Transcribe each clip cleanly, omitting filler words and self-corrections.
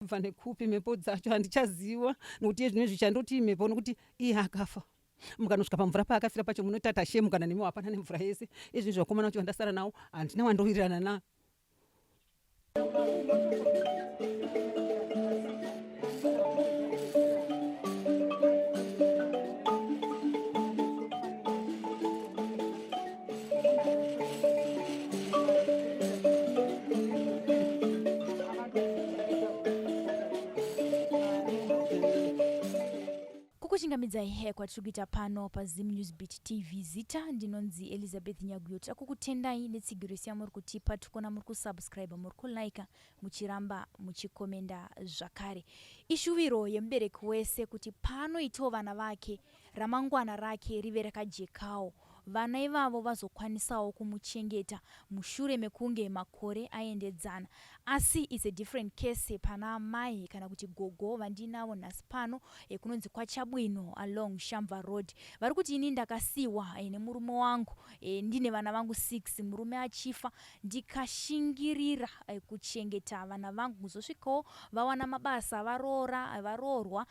Bva nekupi mhepo dzacho handichaziva nokuti iye zvino zvichandoti mhepo nokuti iye akafa mukanosvika pamvura paakafira pacho munotata shemu kana nemiwo hapana nemvura yese izvi zvakomana vacho vandasara nawo handina wandowirirana na Kukuchingamidzai eh, kwatiri kuita pano paZim News Beat TV. Zita ndinonzi Elizabeth Nyaguyo. Takukutendai netsigiro yese yamuri kutipa. Tikuona muri kusubscribe, muri kulike, muchiramba muchikomenda zvakare. Ishuviro yemubereki wese kuti paanoitawo vana vake ramangwana rake rive rakajekawo, vana ivavo vazokwanisawo kumuchengeta mushure mekunge makore aendedzana. Asi it's a different case pana amai kana kuti gogo vandiinavo nhasi pano eh, kunonzi kwaChabwino along Shamva Road. Vari kuti ini ndakasiiwa eh, nemurume wangu eh, ndine vana vangu 6 murume achifa ndikashingirira eh, kuchengeta vana vangu kuzosvikawo vawana mabasa varoora eh, varoorwa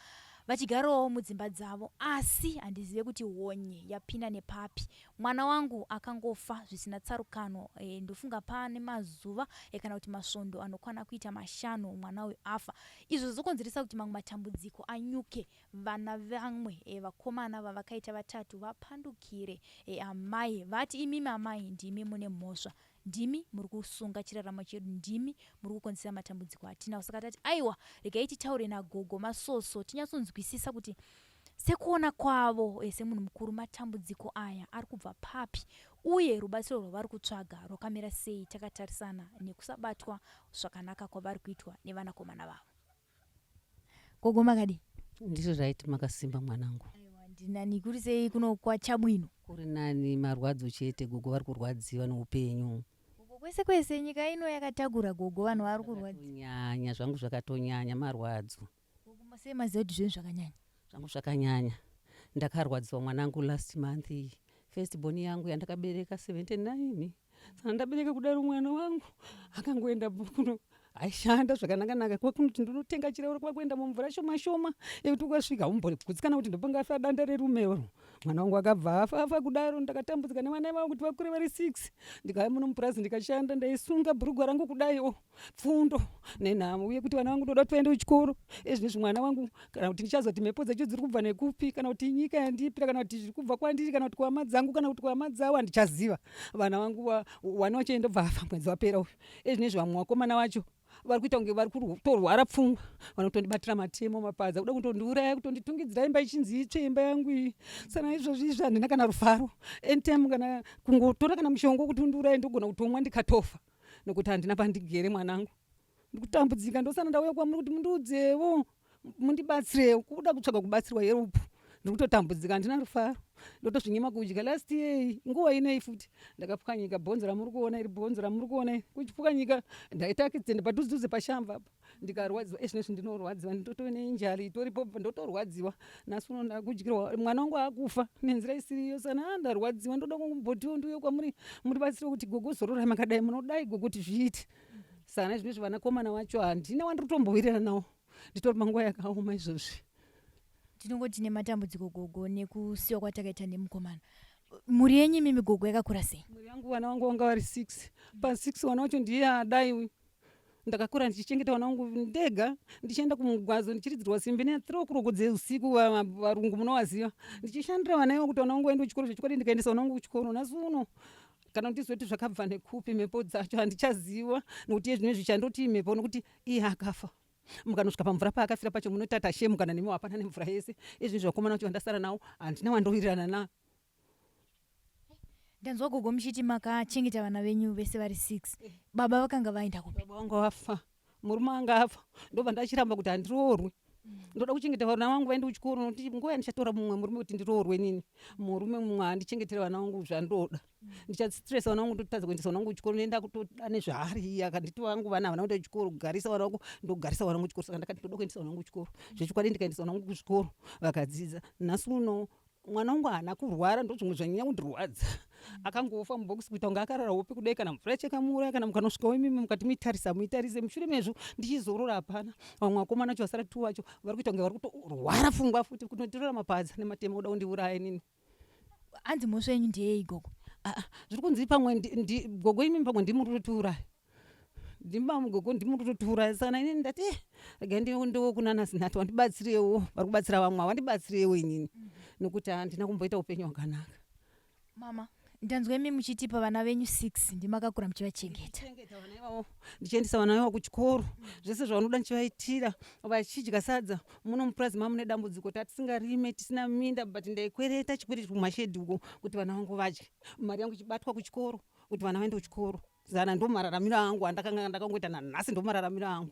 Vachigarawo mudzimba dzavo asi handizive kuti honye yapinda nepapi. Mwana wangu akangofa zvisina tsarukano e, ndofunga pane mazuva e, kana kuti masvondo anokwana kuita mashanu mwana uyu afa. Izvo zvozokonzeresa kuti mamwe matambudziko anyuke vana vamwe e, vakomana vavakaita vatatu vapandukire e, amai vati imimi amai ndimi mune mhosva Ndimi muri kusunga chiraramo chedu, ndimi muri kukonzera matambudziko atinawo. Saka tati aiwa, regai titaure nagogo Masoso tinyatsonzwisisa kuti sekuona kwavo eh, semunhu mukuru matambudziko aya ari kubva papi uye rubatsiro rwavari kutsvaga rwakamira sei takatarisana nekusabatwa zvakanaka kwavari kuitwa nevanakomana vavo. Gogo makadii? Ndiri right makasimba mwanangu. Aiwa ndinani kuri sei kuno kwaChabwino? Kuri nani marwadzo chete gogo vari kurwadziwa neupenyu. Gogo kwese kwese nyika ino yakatakura gogo vanhu vari kurwadziwa. Nyanya zvangu zvakatonyanya marwadzo. Gogo sei maziva kuti zvenyu zvakanyanya? Zvangu zvakanyanya. Ndakarwadziwa mwanangu last month iyi. First born yangu yandakabereka 79 Saka ndabereka kudaro mwana wangu akangoenda kuno aishanda zvakanaka-naka kwakunoti ndinotenga chirauro kwakuenda mumvura shoma shoma yekuti ukasvika haumbogutsikana kuti ndopanga afa danda rerume ro mwana wangu akabva afa afa kudaro ndakatambudzika nevana ivavo kuti vakure vari six ndikauya muno mupurazi ndikashanda ndaisunga bhurugwa rangu kudaiwo pfundo nenhamo uye kuti vana vangu ndoda kuti vaende kuchikoro ezvinezvi mwana wangu kana kuti ndichazoti mhepo dzacho dziri kubva nekupi kana kuti nyika yandipira kana kuti zviri kubva kwandiri kana kuti kuhama dzangu kana kuti kuhama dzavo handichaziva vana vangu wana wacho endobva afa mwedzi wapera uyu ezvinezvi vamwe vakomana vacho vari kuita kunge vari kutorwara pfungwa vanotondibatira matemo mapadza kuda kutondiuraya kutonditungidzira imba ichinzi itsve imba yangu iyi sana izvozvi izvi handina kana rufaro anytime kana kungotora kana mushonga wekuti undiuraye ndogona kutomwa ndikatofa nokuti handina pandigere mwanangu ndikutambudzika ndosana ndauya kwamuri kuti mundiudzewo mundibatsirewo kuda kutsvaga kubatsirwa help ndikutotambudzika handina rufaro ndotozvinyima kudya last year nguva inei futi ndakapwanyika bhonzo ramuri kuona iri bhonzo ramuri kuona iri kuchipwanyika ndaita accident padhuze pashamba apa ndikarwadziwa ezvinezvi ndinorwadziwa nditotove neinjari itoripo ndotorwadziwa nhasi uno ndakudyirwa mwana wangu akufa nenzira isiriyo sana ah, ndarwadziwa ndoda kumbotiwo ndiuye kwamuri muribatsire kuti gogo zorora makadai munodai gogo kuti zviite sana izvinezvi vanakomana vacho handina wandiri kutombowirirana nawo nditori panguva yakaoma izvozvi tinongoti nematambudziko gogo nekusiwa kwatakaita nemukomana mhuri yenyu imimi gogo yakakura sei mhuri yangu vana vangu vanga vari six pasix vana vacho ndiye adai uyu Ndakakura ndichichengeta vana vangu ndega ndichienda kumugwazo ndichiridzirwa simbi nethree o'clock dzeusiku varungu munovaziva ndichishandira vana ivo kuti vana vangu vaende kuchikoro zvechokwadi ndikaendesa vana vangu kuchikoro nhasi uno kana ndizoti zvakabva nekupi mhepo dzacho handichaziva nokuti iye zvinezvi chandoti mhepo nokuti iye akafa mukanosvika pamvura paakafira pacho munotata shemu kana nemiwo hapana nemvura yese izvi zvakomana vacho vandasara nawo handina wandowirirana na Ndanzwa gogo muchiti makachengeta vana venyu vese vari 6. Baba vakanga vaenda kupi? Baba vangu vafa. Murume anga afa. Ndobva ndachiramba kuti handiroorwe. Ndoda kuchengeta vana vangu vaende kuchikoro nokuti nguva yandichatora mumwe murume kuti ndiroorwe nini. Murume mumwe handichengetere vana vangu zvandoda. Ndichastressa vana vangu ndotadza kuendesa vana vangu kuchikoro ndoenda kutoda nezvaari iye akanditi vangu vana havana kuenda kuchikoro kugarisa vana vangu ndogarisa vana vangu kuchikoro saka ndakati ndoda kuendesa vana vangu kuchikoro. Zvechokwadi ndikaendesa vana vangu kuchikoro vakadzidza. Nhasi uno Mwana wangu haana kurwara, ndozvimwe zvanyanya kundirwadza. Akangofa mubhokisi kuita kunge akarara hope kudai, kana mvura chakamuuraya, kana mukanosvikawo imimi mukati muitarisa muitarise. Mushure mezvo ndichizorora hapana. Vamwe vakomana vacho vasara two vacho vari kuita kunge vari kutorwara pfungwa futi, kunotirora mapadza nematema kuda kundiuraya inini. Hanzi mhosva yenyu ndeyei gogo? Ah, ah, zviri kunzi pamwe gogo imimi pamwe ndimi muri kutotiuraya, ndimi gogo ndimi muri kutotiuraya. Saka inini ndati eh, regai ndiendewo kunana Zinati wandibatsirewo, vari kubatsira vamwe havandibatsirewo inini nokuti handina kumboita upenyu hwakanaka. Mama, ndanzwa imi muchitipa vana venyu 6 ndimakakura muchivachengeta. Ndichengeta vana ivavo, ndichiendesa vana ivavo kuchikoro, zvese zvavanoda ndichivaitira, vachidya sadza. Muno mupurazi mamune dambudziko, tatisingarime, tisina minda, but ndaikwereta chikwereti kumashedhi uko kuti vana vangu vadye, mari yangu ichibatwa kuchikoro kuti vana vaende kuchikoro. Zana ndo mararamiro angu andakanga ndakangoita nanhasi, ndo mararamiro angu.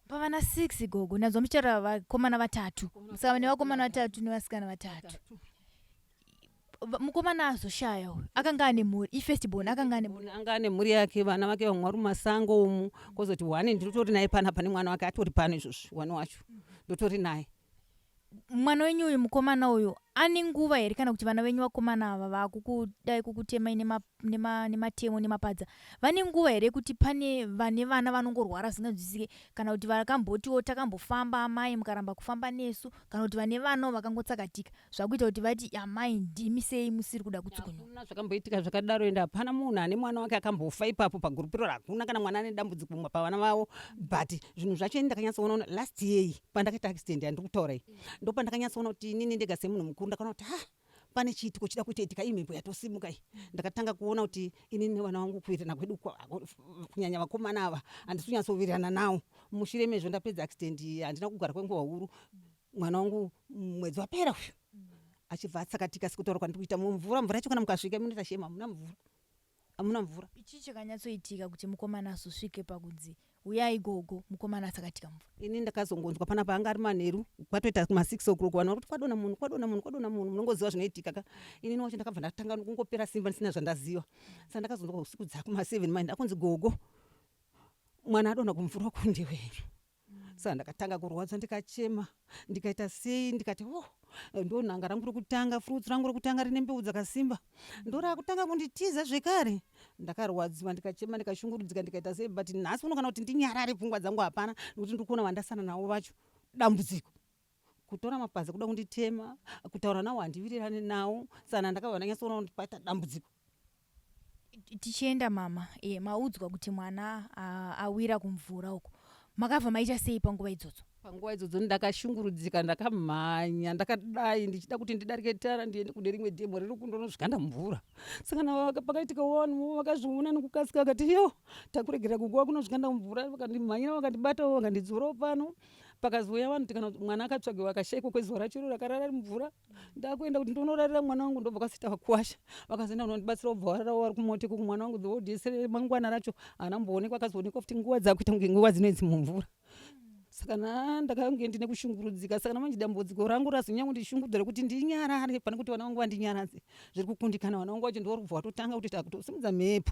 Pavana 6 gogo, ndanzwa muchitaura vakomana vatatu, saka nevakomana vatatu nevasikana vatatu. Mukomana azoshaya uyu akanga ane mhuri, ifirst born, akanga ane mhuri? Anga ane mhuri yake, vana vake vamwe vari mumasango umu, kozoti one ndinotori naye panapa nemwana wake atori pano izvozvi, one wacho ndotori naye. Mwana wenyu uyu mukomana uyu ane nguva here, kana kuti vana venyu vakomana ava vaakukudai kukutemai nematemo nemapadza, vane nguva here kuti pane vane vana vanongorwara zvisinganzwisisike, kana kuti vakambotiwo takambofamba amai mukaramba kufamba nesu, kana kuti vane vanawo vakangotsakatika zvakuita kuti vati amai ndimi sei musiri kuda kutsukunyuka? Hakuna zvakamboitika zvakadaro, ende hapana munhu ane mwana wake akambofa ipapo pagurupu iroro. Hakuna kana mwana ane dambudziko mumwe pavana vavo. But zvinhu zvacho ini ndakanyatsoona last year iyi pandakaita accident yandiri kutaura iyi, ndopandakanyatsoona kuti inini ndega semunhu mukuru ndakaona kuti ha, pane chiitiko chida kuitoitika, iyi mhepo yatosimuka iyi. Ndakatanga kuona kuti inini nevana vangu kuwirirana kwedu, kunyanya vakomana ava, handisi kunyatsowirirana nawo. Mushure mezvo ndapedza accident iyi, handina kugara kwenguva huru, mwana wangu mwedzi wapera uyu achibva atsakatika sekutaura kwandiri kuita mumvura. Mvura yacho kana mukasvika munoita shema, hamuna mvura, hamuna mvura. Chii chakanyatsoitika kuti mukomana azosvike pakunzi uyai gogo, mukomana atsakatika mvura? Ini ndakazongonzwa panapa anga ari manheru, kwatoita kuma6 o'clock, vanhu vari kuti kwadona munhu, kwadona munhu, kwadona munhu. Munongoziva zvinoitika ka. Inini wacho ndakabva ndatanga kungopera simba ndisina zvandaziva. Saka ndakazonzwa usiku dzakuma7 mai ndakunzi gogo mwana adona kumvura kundewenyu. Saka ndakatanga kurwadza, ndikachema, ndikaita sei, ndikati o oh, ndo nhanga rangu rokutanga, fruits rangu rokutanga rine mbeu dzakasimba, ndorakutanga kunditiza zvekare. Ndakarwadziwa, ndikachema, ndikashungurudzika, ndikaita sei. But nhasi uno kana kuti ndinyarare pfungwa dzangu hapana, nekuti ndiri kuona vandasana navo vacho dambudziko, kutora mapazi kuda kunditema, kutaura nawo handiwirirani nawo. Saka ndakabva ndanyatsoona kuti paita dambudziko. Tichienda mama, maudzwa kuti mwana awira kumvura uko, makabva maita sei panguva idzodzo? Panguva idzodzo ndakashungurudzika, ndakamhanya ndakadai ndichida kuti ndidarike tara ndiende kune rimwe dhemo riri kundonosvikanda mvura. Saka pakaitika vanhu vakazviona nekukasika, vakati yo takuregera kuguva kunosvikanda mvura, vakandimhanyira, vakandibatawo, vakandidzorawo pano. Pakazouya vanhu tikana mwana akatsvagiwa akashaikwa kwezuva racho iro rakarara ari mumvura. Ndakuenda kuti ndonorarira mwana wangu, ndobva kwasita vakuwasha vakazoenda kunondibatsira, kubva wararawo vari kumota ikoko. Mwana wangu the whole day mangwana racho haana kumboonekwa, akazoonekwa futi nguva dzakuita kunge nguva dzinoidzi mumvura. Saka na ndakange ndine kushungurudzika. Saka namanje dambudziko rangu razonyanya kundishungurudza rekuti ndinyarare pane kuti vana vangu vandinyaradze, zviri kukundikana. Vana vangu vacho ndivo kubva vatotanga kutoita kutosimudza mhepo,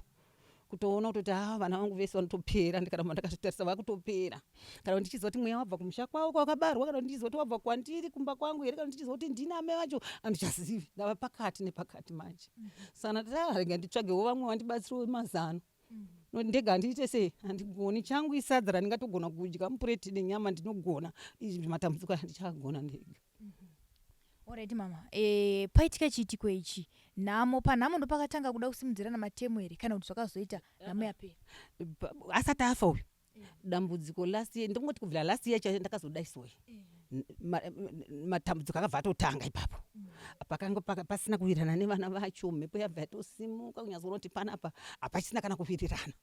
kutoona kutoti ha, vana vangu vese vanotopera ndikaramba ndakazvitarisa, vakutopera. Kana kuti ndichiziva kuti mweya wabva kumusha kwavo kwavakabarwa, kana kuti ndichiziva kuti wabva kwandiri kumba kwangu here, kana kuti ndichiziva kuti ndini amai vacho, handichazivi, ndava pakati nepakati manje. Saka ndati ah, rega nditsvagewo vamwe vandibatsirewo mazano, nokuti ndega handiite sei, handigoni. Changu isadza randingatogona kudya mupureti nenyama ndinogona, izvi matambudziko handichagona ndega. Alright mama, paitika chiitiko ichi, nhamo panhamo ndopakatanga kuda kusimudzirana matemo here, kana kuti zvakazoita nhamo yapera? Asati afa uyu, dambudziko last year, ndingoti kubvira last year chacho ndakazodaiswa, matambudziko akabva atotanga ipapo. Pakanga pasina kuwirirana nevana vacho, mhepo yabva yatosimuka, kunyatsoona kuti panapa hapachisina kana kuwirirana.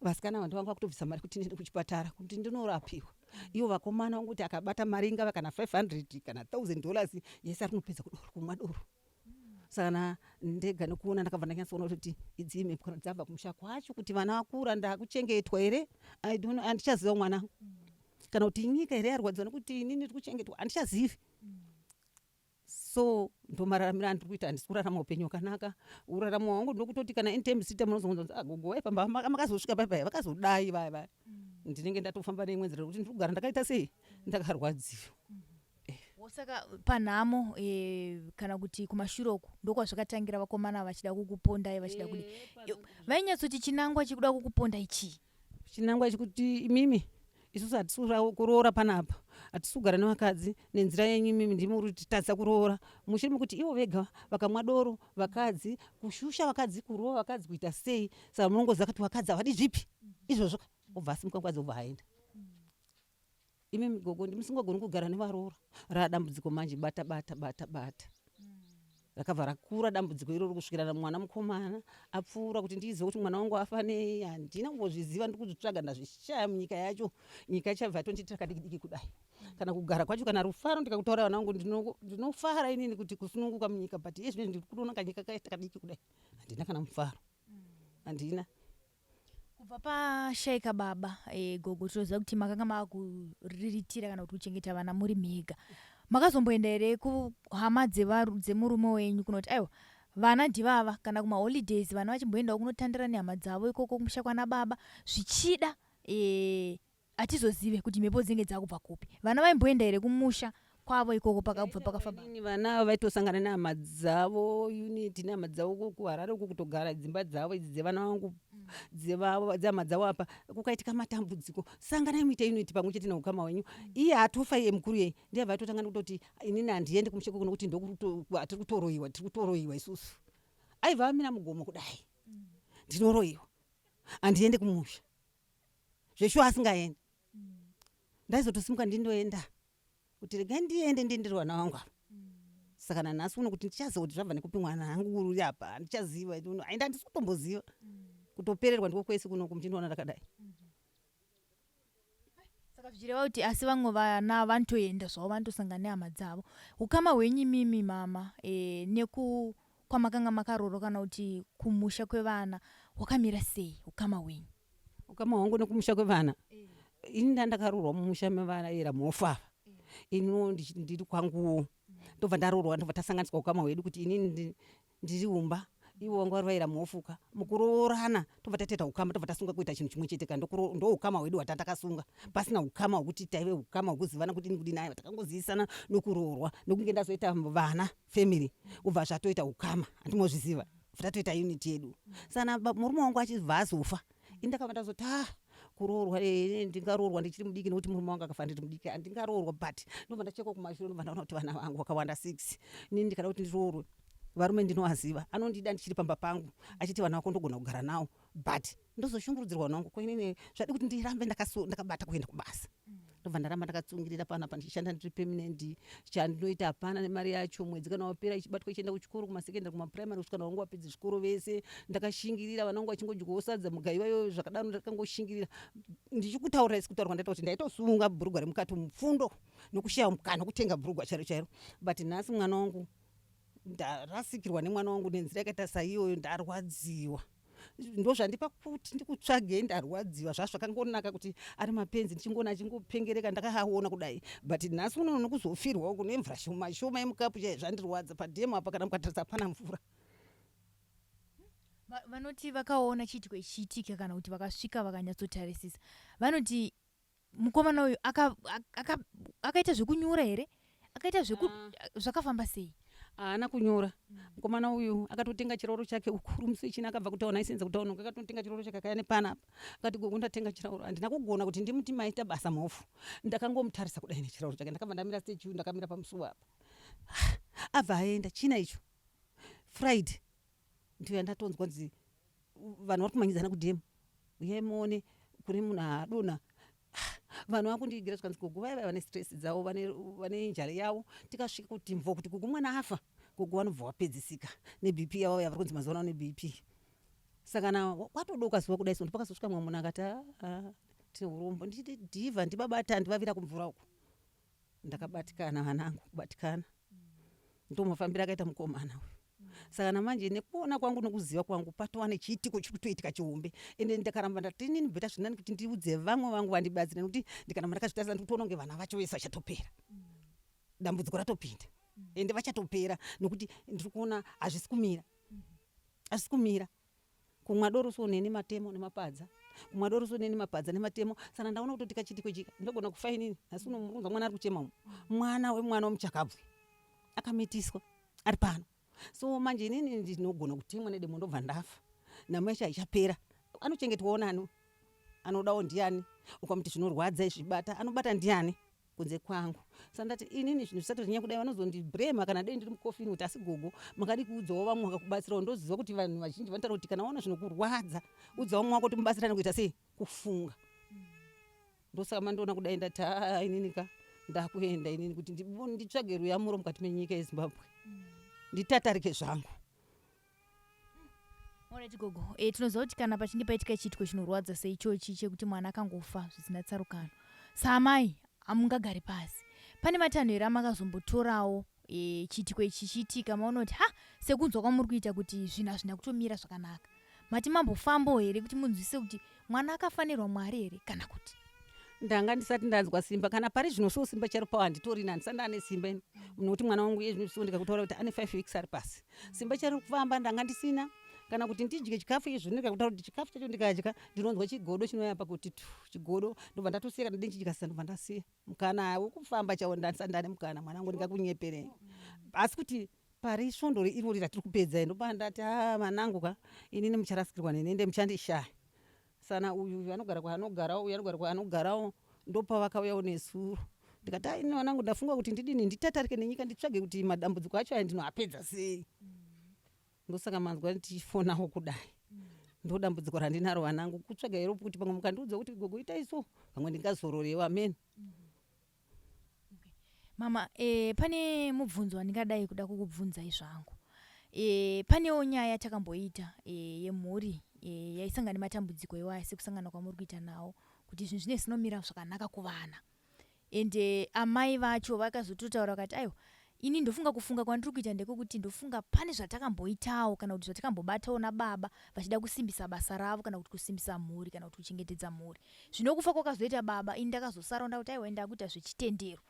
Vasikana vanhu vanga vakutobvisa mari kuti ndiende kuchipatara kuti ndinorapiwa. Ivo vakomana vangu kuti akabata mari ingava kana 500 kana $1000 yese ari kunopedza kudoro, kumwa doro. Saka na ndega nekuona ndakabva ndanyatsoona kuti idzi mhepo kana dzabva kumusha kwacho kuti vana vakura ndakuchengetwa here, I don't know, handichaziva mwanangu, kana kuti inyika here yarwadziwa nekuti inini ndiri kuchengetwa, handichazivi. So ndomararamiro andiri kuita, handisi kurarama upenyu hwakanaka. Uraramo hwangu ndokutoti kana anytime sita munozongonzwa ah, gogo vaifamba makazosvika pai pai vakazodai vaya vaya, ndinenge ndatofamba neimwe nzira yekuti ndiri kugara ndakaita sei, ndakarwadziwa. Saka panhamo e, kana kuti kumashure uku ndokwazvakatangira vakomana vachida kukupondai vachida kudi eh, vainyatsoti chinangwa chekuda kukupondai chii? Chinangwa chekuti imimi isusu hatisi kuroora panapa, hatisi kugara nevakadzi nenzira yenyu imimi ndimi muri kutitadzisa kuroora. Mushure mekuti ivo vega vakamwa doro vakadzi kushusha vakadzi kurova vakadzi kuita sei, saka munongoziva kuti vakadzi havadi zvipi izvozvo ka, obva asimuka mukadzi obva aenda. Imimi gogo ndimusingagoni kugara nevaroora raadambudziko manje bata bata bata bata rakabva rakura dambudziko iroro kusvikira mwana mukomana apfuura kuti ndizive kuti mwana wangu afa nei handina kumbozviziva ndiri kuzvitsvaga ndazvishaya munyika yacho nyika yachabva yatondiitira kadiki diki kudai kana kugara kwacho kana rufaro ndikakutaura vana vangu ndinofara inini kuti kusununguka munyika but iye zvino ndiri kutoona kanyika kaita kadiki kudai handina kana mufaro handina. Kubva pashaika baba e, gogo tinoziva kuti makanga makuriritira kana kuti kuchengeta vana muri mega. Makazomboenda here kuhama dzemurume wenyu kunoti aiwa vana ndivava kana kumaholidays vana vachimboendawo kunotandira nehama dzavo ikoko kumusha kwana baba zvichida e, Hatizozive kuti mhepo dzinenge dzakubva kupi. Vana vaimboenda here kumusha kwavo ikoko pakabva pakafa baba? Inini vana ava vaitosangana nehama dzavo unit nehama dzavo ku- kuharare uku kutogara dzimba dzavo idzi dzevana vangu dzevavo dzehama dzavo apa kukaitika matambudziko sanganai muite unit pamwe chete neukama hwenyu iye atofa iye mukuru iyeye ndiye abva atotanga nekutoti inini handiendi kumusha ikoko nokuti ndokuto- tiri kutoroiwa tiri kutoroiwa isusu aibva amira mugomo kudai ndinoroiwa handiende kumusha zveshuwa asingaendi ndaizotosimuka ndindoenda kuti regai ndiende ndiendere vana vangu ava saka nanhasi uno kuti ndichaziva kuti zvabva nekupi mwana hangu uri apa handichaziva aenda handisi kutomboziva kutopererwa ndiko kwese kunoku muchindiona ndakadai saka zvichireva kuti asi vamwe vana vanotoenda zvavo vanotosangana nehama dzavo ukama hwenyu imimi mama e, neku kwamakanga makaroorwa kana kuti kumusha kwevana hwakamira sei ukama hwenyu? Ukama hwangu nekumusha kwevana eh. Ini ndandakaroorwa mumusha mevana era mhofu ava eh. Iniwo ndiri kwanguwo ndobva ndaroorwa ndobva tasanganiswa ukama hwedu kuti inini ndiri umba ivo vanga vari vaira mhofu ka mukuroorana tobva tatoita ukama tobva tasunga kuita chinhu chimwe chete ka ndo ukama hwedu hwatandakasunga pasina ukama hwekuti taive ukama hwekuzivana kudini kudini aiwa takangozivisana nokuroorwa nokunge ndazoita vana family ubva zvatoita ukama handimozviziva tatoita unit yedu sana murume wangu achibva azofa ini ndakabva ndazoti ah kuroorwa eh, ndingaroorwa ndichiri mudiki nekuti murume wangu akafa ndiri mudiki handingaroorwa but ndobva ndachekwa kumashure ndobva ndaona kuti vana vangu vakawanda six inini ndikada kuti ndiroorwe varume ndinovaziva anondida ndichiri pamba pangu achiti vana vako ndogona kugara nawo but ndozoshungurudzirwa vana vangu koinini zvadi kuti ndirambe ndakabata kuenda kubasa ndobva ndaramba ndakatsungirira panapa ndichishanda ndiri permanent chandinoita hapana nemari yacho mwedzi kana wapera ichibatwa ichienda kuchikoro kumasekendari kumaprimary kusvika vangu vapedze zvikoro vese ndakashingirira vana vangu vachingodyawo sadza mugaiwa iyoyo zvakadaro ndakangoshingirira ndichikutaurira isi kutaura kwandaita kuti ndaitosunga bhurugwa remukati mupfundo nokushaya mukana wekutenga bhurugwa chairo chairo but nhasi mwana wangu ndarasikirwa nemwana wangu nenzira yakaita saiyoyo ndarwadziwa ndozvandipa kuti ndikutsvagei ndarwadziwa zvazvakangonaka kuti ari mapenzi ndichingoona achingopengereka ndakaaona kudai but nhasi unono nokuzofirwa uku nemvura shoma shoma yemukapu chai zvandirwadza padhemu apa kana mukatarisa hapana mvura vanoti vakaona chiitiko ichiitika kana kuti vakasvika vakanyatsotarisisa vanoti mukomana uyu akaita aka, aka zvekunyura here akaita zveku ah. zvakafamba sei haana kunyora mukomana uyu akatotenga chirauro chake ukuru musi wechina akabva kutaona aisenza kutaona uku akatotenga chirauro chake akaya nepanapa akati gogo ndatenga chirauro handina kugona kuti ndimuti maita basa mhofu ndakangomutarisa kudai nechirauro chake ndakabva ndamira statue ndakamira pamusuwo apa abva aenda china icho friday ndiyo yandatonzwa nzi vanhu vari kumanyidzana kudhemu uyai muone kune munhu adonha vanhu vakundiigira zvikanzi gogo vaya vaya vane stress dzavo vane injari yavo tikasvika kuti mvo kuti gogo mwana afa gogo vanobva vapedzisika nebp yavo yavari kunzi mazuva ano nebp saka na kwatodoka zuva kudai so ndopakazosvika mumwe munhu akati ah, ah, tine urombo nditi dhivha ndibabata ndivavira kumvura uku ndakabatikana vanangu kubatikana ndomafambiro akaita mukomana uyu saka namanje nekuona kwangu nokuziva kwangu patova nechiitiko chiri kutoitika chihombe ende ndakaramba ndati inini bheta zvinani kuti ndiudze vamwe vangu vandibatsire nekuti ndikaramba ndakazvitarisa ndikutoona kunge vana vacho vese vachatopera dambudziko ratopinda ende vachatopera nokuti ndiri kuona hazvisi kumira hazvisi kumira kumwa doro so neni matemo nemapadza Kumwa doro so neni mapadza nematemo. Sana ndaona kutoti kachitiko ichi ndogona kufa inini. Asi uno murunza mwana ari kuchema umu. Mwana wemwana wemuchakabvu akamitiswa ari pano. So manje inini ndinogona kutemwa nedemo ndobva ndafa. Nhamo yacho haichapera. Anochengetwawo nani? Anodawo ndiani? Ukamuti zvinorwadza izvi bata, anobata ndiani? Kunze kwangu. Saka ndati inini zvinhu zvisati zvanyanya kudai vanozondibrema kana dei ndiri mukofini kuti asi gogo makadii kuudzawo vamwe vakakubatsirawo. Ndoziva kuti vanhu vazhinji vanotaura kuti kana waona zvinokurwadza udza vamwe wako kuti mubatsirane kuita sei kufunga. Ndosaka mandiona kudai ndati haa inini ka ndakuenda inini kuti nditsvage ruyamuro mukati menyika yeZimbabwe nditatarike zvangu. Alright gogo, e, tinoziva kuti kana pachinge paitika chiitiko chinorwadza seichochi chekuti mwana akangofa zvisina tsarukano, saamai hamungagari pasi. Pane matanho here amakazombotorawo e, chiitiko ichi chichiitika maona kuti ha sekunzwa kwamuri kuita kuti zvinhu hazvina kutomira zvakanaka? Mati mambofambawo here kuti munzwisise kuti mwana akafanirwa Mwari here kana kuti? Ndanga ndisati ndanzwa simba kana pari zvino so simba charo pawo handitorina handisati ndane simba ini nokuti mwana wangu iye zvino so ndikakutaura kuti ane 5 weeks ari pasi simba charo kufamba ndanga ndisina kana kuti ndidye chikafu izvo ndikakutaura kuti chikafu chacho ndikadya ndinonzwa chigodo chinouya pakuti tu chigodo ndobva ndatosiya kana ndinchidya sisa ndobva ndasiya mukana wekufamba chawo ndandisati ndane mukana mwana wangu ndingakunyeperei asi kuti Pari svondo irori ratiri kupedza ndopandati haa vanangu ka inini mucharasikirwa neni ende muchandishaya. Sana uyu uyu anogara kwaanogarawo uyu anogara kwaanogarawo ndopavakauyawo nezuro. Ndikati haa inini vanangu ndafunga kuti ndidini nditatarike nenyika nditsvage kuti madambudziko acho aya ndinoapedza sei. Ndosaka manzwa ndichifonawo kudai. Ndodambudziko randinaro vanangu kutsvaga help kuti pamwe mukandiudza kuti gogo itai so pamwe ndingazororewo amen. Mama, e, pane mubvunzo wandingadai kuda kukubvunzai zvangu. E, panewo nyaya yatakamboita e, yemhuri e, yaisangana nematambudziko iwaya sekusangana kwamuri kuita nawo kuti zvinhu zvine zvinomira zvakanaka kuvana ende amai vacho vakazototaura vakati aiwa ini ndofunga kufunga kwandiri kuita ndekwekuti ndofunga pane zvatakamboitawo kana kuti zvatakambobatawo nababa vachida kusimbisa basa ravo kana kuti kusimbisa mhuri kana kuti kuchengetedza mhuri Zvino kufa kwakazoita baba ini ndakazosara ndakuti aiwa ndakuita zvechitendero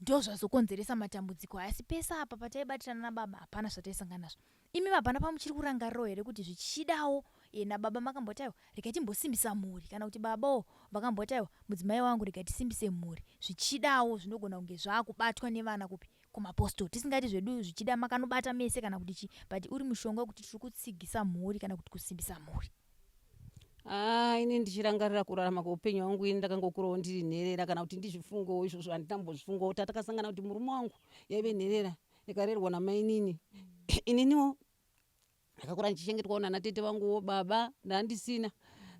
ndozvazokonzeresa matambudziko aya asi pese apa pataibatirana nababa hapana zvataisangana nazvo imi hapana pamuchiri kurangarirawo here kuti zvichidawo e, nababa makamboti aiwa regai timbosimbisa mhuri kana kuti babawo vakamboti aiwa mudzimai wangu regai tisimbise mhuri zvichidawo zvinogona kunge zvakubatwa nevana kupi kumapostori tisingati zvedu zvichida makanobata mese kana kuti chii but uri mushonga wekuti tiri kutsigisa mhuri kana kuti kusimbisa mhuri Ah, ini ndichirangarira kurarama kweupenyu hwangu ini ndakangokurawo ndiri nherera kana kuti ndizvifungewo izvozvo handina kumbozvifungawo tatakasangana kuti murume wangu yaive nherera ikarerwa namainini ininiwo ndakakura ndichichengetwawo nana tete vanguwo baba ndandisina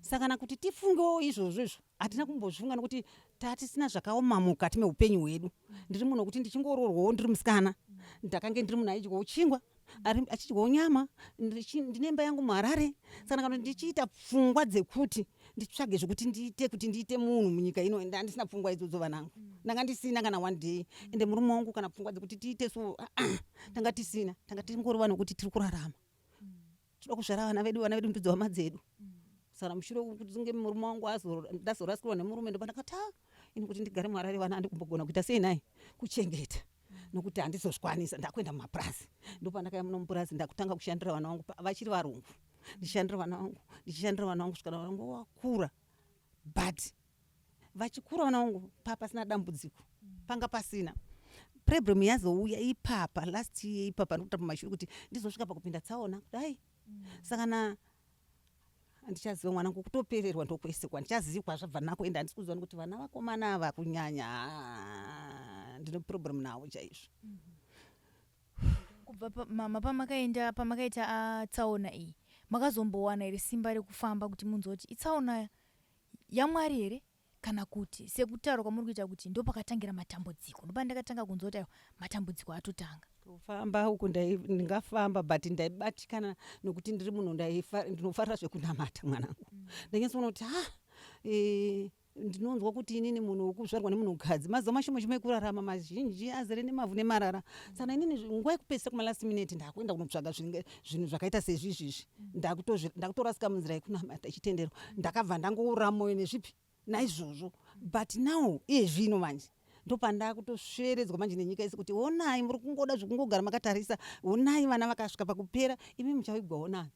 saka kana kuti tifungewo izvozvo izvo hatina kumbozvifunga nokuti tatisina zvakaoma mukati meupenyu hwedu ndiri munhu wekuti ndichingoroorwawo ndiri musikana ndakange ndiri munhu aidyawo chingwa achidyawo nyama ndine imba yangu muharare saka kana ndichiita pfungwa dzekuti nditsvage zvekuti ndiite kuti ndiite munhu munyika ino ende handisina pfungwa idzodzo vanangu ndanga ndisina kana one day ende murume wangu kana pfungwa dzekuti tiite so ah, ah, tanga tisina tanga tingori vanhu vekuti tiri kurarama toda kuzvara vana vedu vana vedu ndidzo hama dzedu saka mushure kunge murume wangu ndazorasikirwa nemurume ndopa ndakati ah, ini kuti ndigare muharare vana andikumbogona kuita sei nai kuchengeta nokuti handizozvikwanisa ndakuenda mumapurazi ndopandakaya muno mupurazi ndakutanga kushandira vana vangu vachiri varungu ndichishandira vana vangu ndichishandira vana vangu kusvikana vana vangu vakura but vachikura vana vangu papasina dambudziko panga pasina problem yazouya ipapa last year ipapa ndikuta pamashure kuti ndizosvika pakupinda tsaona kudai saka na handichaziva mwana wangu kutopererwa ndokwese kwandichazivi kwazvabva nako ende handisi kuziva nekuti vana vakomana ava kunyanya ndine problem navo chaizvo kubva mama pamakaenda pamakaita ah, tsaona iyi makazombowana here simba rekufamba kuti munzwa kuti itsaona yamwari here kana kuti sekutaura kwamuri kuita kuti ndopakatangira matambudziko ndopandakatanga kunzwa kuti aiwa matambudziko atotanga kufamba uku ndingafamba but ndaibatikana nokuti ndiri munhu ndinofarira zvekunamata mwanangu mm. ndainyatsoona kuti ha e, ndinonzwa kuti inini munhu wekuzvarwa nemunhukadzi mazuva mashoma shoma ekurarama mazhinji azere nemavhu nemarara mm. sana inini nguva yekupedzisa kumalast minute ndakuenda kunotsvaga zvinhu zvakaita sezvizvizvi mm. ndakutorasika munzira yekunamata ichitendero ndakabva ndangoura moyo nezvipi naizvozvo but now iye zvino manje ndopandakutosveredzwa manje nenyika yese kuti honai muri kungoda zvekungogara makatarisa honai vana vakasvika pakupera imi muchavigwa honani.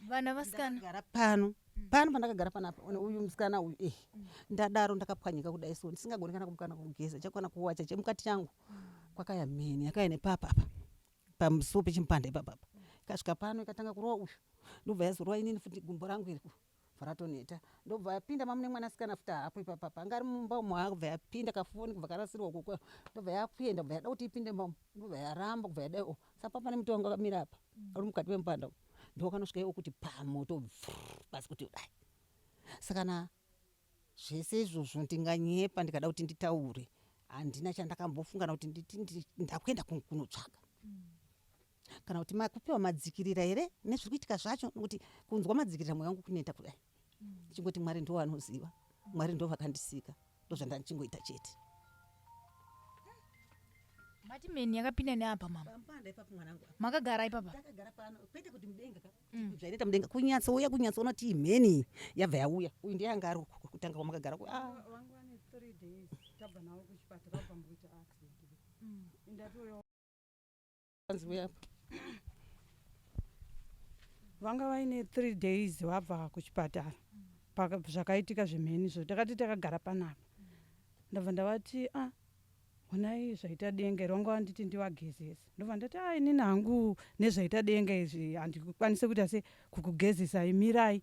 Vana vasikana. Ndakagara pano pano pandakagara panapa uyu musikana uyu eh ndadaro ndakapwanyika kudai so ndisingagoni kana kana kugeza chakwana kuwacha chemukati changu kwakaya mheni yakaya nepapa apa pamusuwo pechimupanda ipapa apa ikasvika pano ikatanga kurova uyu ndobva yazorova inini futi gumbo rangu iri bva ratoneta ndobva yapinda mamune mwanasikana futi haapo ipapapa anga ari mumba umo akubva yapinda kafoni kubva karasirwa ukoko ndobva yakuenda kubva yada kuti ipinde mba umo ndobva yaramba kubva yadai o sapa pane muti wanga wakamira apa uri mukati memupanda umu ndokanosvika iwo kuti pamoto basi kuti dai saka na zvese izvozvo ndinganyepa ndikada kuti nditaure handina chandakambofunga na kuti nditi ndakuenda kunotsvaga kana kuti makupiwa madzikirira here nezviri kuitika zvacho nokuti kunzwa madzikirira mwoyo wangu kuneta kudai ndichingoti mwari ndo vanoziva mwari ndo vakandisika ndozvandandichingoita chete mati mheni yakapinda neapa mama Pampanda ipapo mwanangu makagara ipapa takagara pano kwete kuti mudenga ka zvainoita mudenga kunyatsouya kunyatsoona kuti imheni yabva yauya uyu ndiye anga ari uku kutanga kwamakagara ku ah. Vanga vane 3 days tabva navo kuchipatara vabva mukuita accident indatoyo. Anzi uya apa. Vanga vaine 3 days vabva kuchipatara. Zvakaitika zvemheni izvo takati takagara panapa ndabva ndavati a honai zvaita denga iri vanga vanditi ndivagezese ndobva ndati a inini hangu nezvaita denga izvi handikwanise kuita se kukugezesai mirai.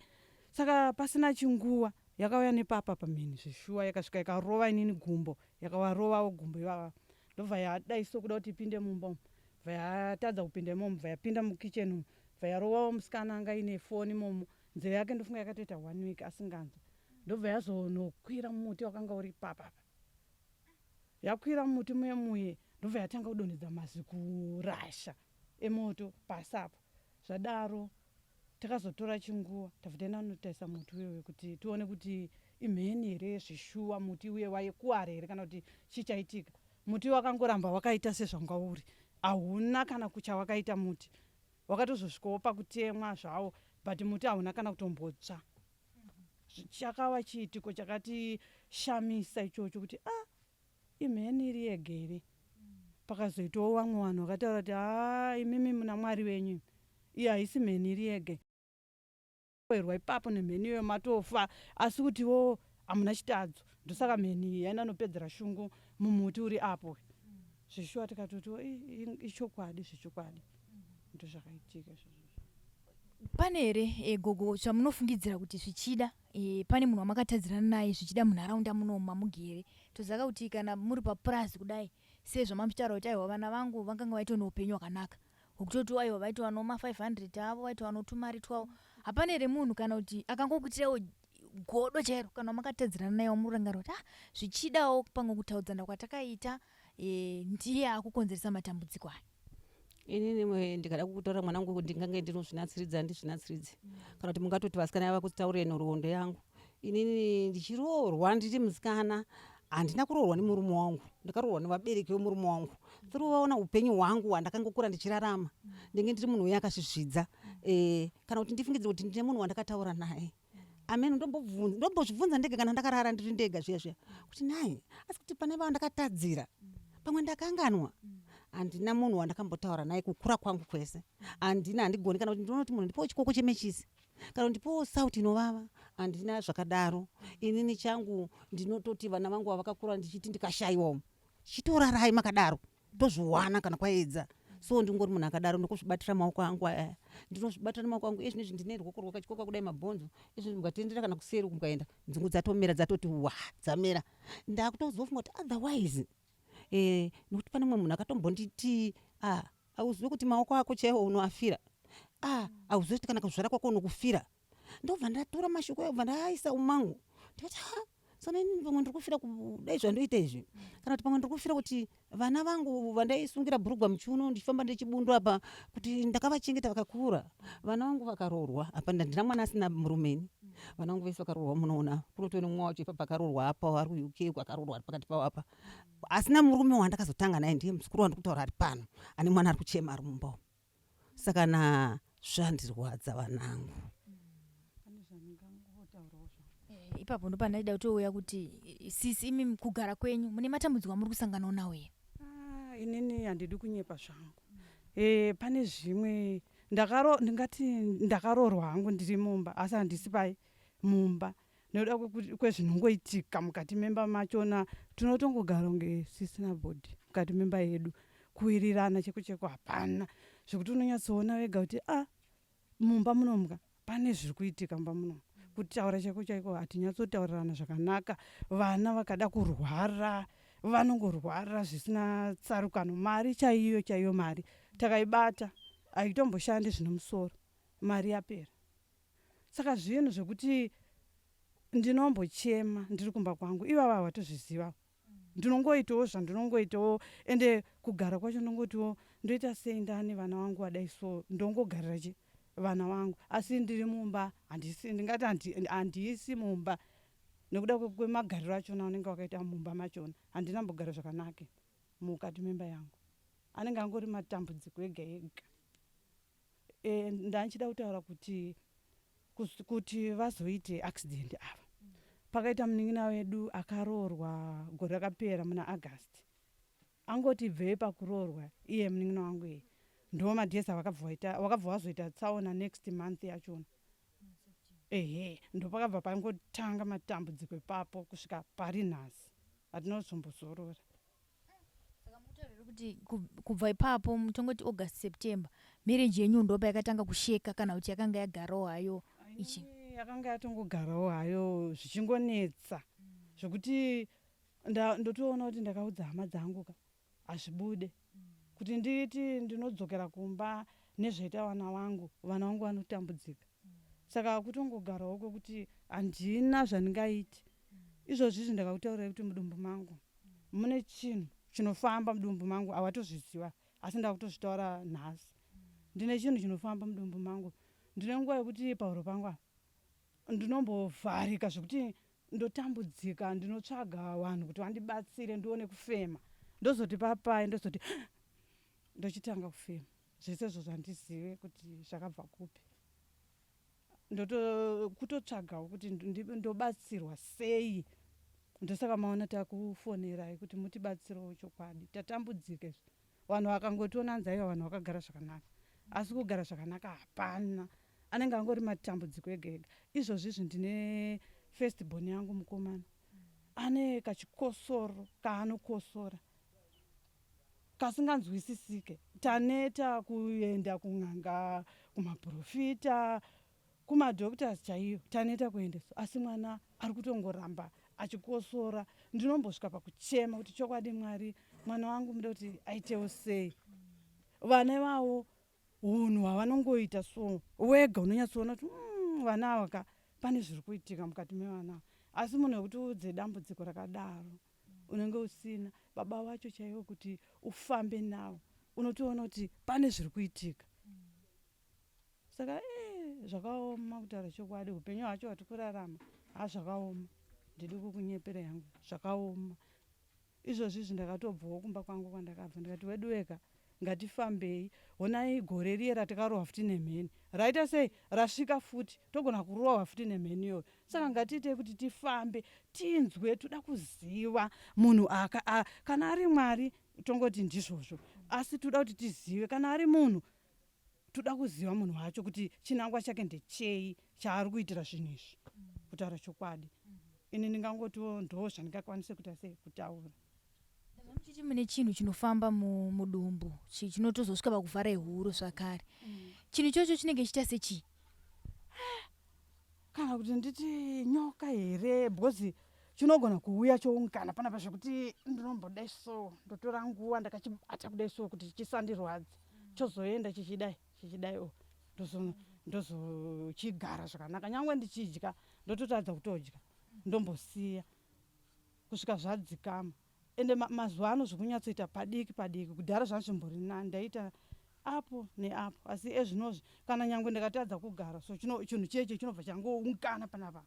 Saka pasina chinguva yakauya nepapa pamheni zveshuwa yakasvika ikarova inini gumbo yakavarovawo gumbo ivava ndobva yadaiso kuda kuti ipinde mumba umu bva yatadza kupinda imomo bva yapinda mukicheni umu bva yarovawo musikana anga ine foni imomo nzeve yake ndofunga yakatoita one week asinganzwa ndobva yazonokwira mumuti wakanga uri papapa yakwira mumuti muye muye ndobva yatanga kudonhedza mazikurasha emoto pasi apo. Zvadaro takazotora chinguva tabva taenda kunotarisa muti uyoyo kuti tione kuti imheni here zveshuwa muti uye waikuwara here kana kuti chii chaitika. Muti wakangoramba wakaita sezvanga uri hauna kana kuchawakaita muti wakatozosvikawo pakutemwa zvawo but muti hauna kana kutombotsva. Chakava chiitiko chakatishamisa ichocho kuti a imheni iri yega here. Pakazoitawo vamwe vanhu vakataura kuti haa imimi muna mwari wenyu imi iyi haisi mheni iri yega erwa ipapo nemheni iyoyo matofa asi kutiwo hamuna chitadzo ndosaka mheni iyi yaenda nopedzera shungu mumuti uri apo zveshuwa tikatotiwo ichokwadi zvechokwadi ndozvakaitika izvozvo. Pane here gogo zvamunofungidzira kuti zvichida pane munhu wamakatadzirana naye zvichida munharaunda munomu mamugere? Tozaka kuti kana muri papurazi kudai sezvamamuchitaura kuti aiwa vana vangu vanganga vaito neupenyu hwakanaka hwekutoti aiwa vaitova noma 500 avo vaitova notumari twavo hapana here munhu kana kuti akangokuitirawo godo chairo kana wamakatadzirana naye wamurangarira kuti ah zvichidawo pamwe kutaudzana kwatakaita ndiye akukonzeresa matambudziko aya? Inini ndikada kukutaura mwanangu ndingange ndinozvinatsiridza ndizvinatsiridze kana kuti mungatoti vasikana vava kutaurire nhoroondo yangu. Inini ndichiroorwa ndiri musikana handina kuroorwa nemurume wangu ndakaroorwa nevabereki vemurume wangu through vaona upenyu hwangu hwandakangokura ndichirarama ndinge ndiri munhu uye akazvizvidza kana kuti ndifungidzire kuti ndine munhu wandakataura naye amen ndombozvibvunza ndega kana ndakarara ndiri ndega zviya zviya kuti nai asi kuti pane vandakatadzira pamwe ndakanganwa. Handina munhu wandakambotaura naye kukura kwangu kwese handina handigoni kana kuti ndinoona kuti munhu ndipowo chikoko chemechisi kana kuti ndipowo sauti inovava handina zvakadaro. Inini changu ndinototi vana vangu vavakakura ndichiti ndikashayiwa chitorarai makadaro tozviwana kana kwaedza. So ndingori munhu akadaro ndokuzvibatira maoko angu aya ndinozvibatira nemaoko angu izvinezvi ndine ruoko rwakatyoka kudai mabhonzo izvezvi mukatendera kana kuseri uku mukaenda nzungu dzatomera dzatoti wa dzamera ndakutozofunga kuti otherwise nokuti pane mumwe munhu akatombonditi ah hauzivi kuti maoko ako chaiwo unoafira ah hauzivi kuti kana kuzvara kwako unokufira ndobva ndatora mashoko ayo bva ndaaisa umangu ndikati ha saka inini pamwe ndiri kufira kudai zvandoita izvi kana kuti pamwe ndiri kufira kuti vana vangu vandaisungira bhurugwa muchiuno ndichifamba ndechibundu apa kuti ndakavachengeta vakakura vana vangu vakaroorwa apa ndandina mwana asina murume ini vana vangu vese vakaroorwa munoona kunotove nemumwe wacho ipapa akaroorwa apa ari kuUK akaroorwa ari pakati pavo apa asina murume wandakazotanga naye ndiye muzukuru wandiri kutaura ari pano ane mwana ari kuchema ari mumba umu saka na zvandirwadza vanangu. Pane zvandingangotaurawo zvangu. Ipapo ndopandaida kutouya kuti sisi imi kugara kwenyu mune matambudziko amuri kusanganawo nawo here? Ah, inini handidi kunyepa zvangu pane zvimwe. Ndakaro ndingati ndakaroorwa hangu ndiri mumba asi handisi pai mumba nekuda kwezvinongoitika mukati memba machona tinotongogara kunge sisina bhodhi mukati memba yedu kuwirirana cheko cheko hapana zvekuti unonyatsoona wega kuti a ah, mumba munomuka pane zviri kuitika mumba munomu kutaura chaiko chaiko hatinyatsotaurirana zvakanaka vana vakada kurwara vanongorwara zvisina tsarukano mari chaiyo chaiyo mari takaibata haitomboshandi zvine musoro mari yapera saka zvinhu zvekuti ndinombochema ndiri kumba kwangu ivava havatozviziva ndinongoitawo zvandinongoitawo ende kugara kwacho ndongotiwo ndoita sei ndane vana vangu vadai so ndongogarira chi vana vangu asi ndiri mumba handisi ndingati handiisi mumba nekuda kwemagariro achona anenge wakaita mumba machona handina mbogara zvakanaka mukati memba yangu anenge angori matambudziko ega ega e, ndanchida kutaura kuti kuti vazoite accident ava pakaita munin'ina wedu akaroorwa gore rakapera muna August angoti bvei pakuroorwa iye munin'ina wangu iye ndo madhesi avakabva vazoita tsaona next month yachona ehe ndopakabva pangotanga matambudziko ipapo kusvika pari nhasi hatinozombozorora Saka mukutaura kuti kubva ipapo tongoti August September marriage yenyu ndopa yakatanga kusheka kana kuti yakanga yagarawo hayo ichi? Yakanga yatongogarawo hayo zvichingonetsa zvekuti ndotoona kuti ndakaudza hama dzangu ka hazvibude kuti nditi ndinodzokera kumba nezvaita vana vangu vana vangu vanotambudzika saka kutongogarawo kwekuti handina zvandingaiti izvozvi izvi ndakakutaurirai kuti mudumbu mangu mune chinhu chinofamba mudumbu mangu awatozviziva asi ndakutozvitaura nhasi ndine chinhu chinofamba mudumbu mangu ndine nguva yekuti pahuro pangu apa ndinombovharika zvekuti ndotambudzika ndinotsvaga vanhu kuti vandibatsire ndione kufema ndozoti papai ndozoti ndochitanga kufema zvese izvo zvandizive kuti zvakabva kupi ndoto kutotsvagawo kuti ndobatsirwa sei ndosaka maona takufonerai kuti mutibatsirewo chokwadi tatambudzika izvi vanhu vakangotiona anzi aiwa vanhu vakagara zvakanaka asi kugara zvakanaka hapana anenge angori matambudziko ega ega izvozvi izvi ndine first born yangu mukomana ane kachikosoro kaanokosora kasinganzwisisike taneta kuenda kun'anga kumaprofita kumadoctors chaiyo taneta kuendeswa asi mwana ari kutongoramba achikosora ndinombosvika pakuchema kuti chokwadi mwari mwana wangu muda kuti aitewo sei vana ivavo unhu hwavanongoita so wega unonyatsoona kuti vana ava ka pane zviri kuitika mukati mevana ava asi munhu wekuti udze dambudziko rakadaro unenge usina baba vacho chaivo kuti ufambe navo unotoona kuti pane zviri kuitika saka e zvakaoma kutaura chokwadi upenyu hwacho hwati kurarama ha zvakaoma ndidi kukunyepera yangu zvakaoma izvozvi izvi ndakatobvawo kumba kwangu kwandakabva ndikati wedu weka ngatifambei honai gore riye ratakarohwa futi nemheni raita sei rasvika futi togona kurohwa futi nemheni iyoyo saka ngatiitei kuti tifambe tinzwe toda kuziva munhu aka a, kana ari mwari tongoti ndizvozvo asi toda kuti tizive kana ari munhu toda kuziva munhu wacho kuti chinangwa chake ndechei chaari kuitira zvinhu izvi kutaura chokwadi ini ndingangotiwo ndo zvandingakwanise kuita sei kutaura muchiti mune chinhu chinofamba mudumbu chinotozosvika pakuvhara ihuro zvakare chinhu ichocho chinenge chiita sechii kana kuti nditi nyoka here because chinogona kuuya choungana panapa zvekuti ndinombodai so ndotora nguva ndakachibata kudai so kuti chisandirwadze chozoenda chichidai chichidai o ndozochigara zvakanaka nyange ndichidya ndototadza kutodya ndombosiya kusvika zvadzikama ende mazuva ano zvikunyatsoita padiki padiki kudhara zvanga zvimbori nani ndaita apo neapo asi ezvinozvi kana nyange ndakatadza kugara so chinhu cheche chinobva changoungana panapa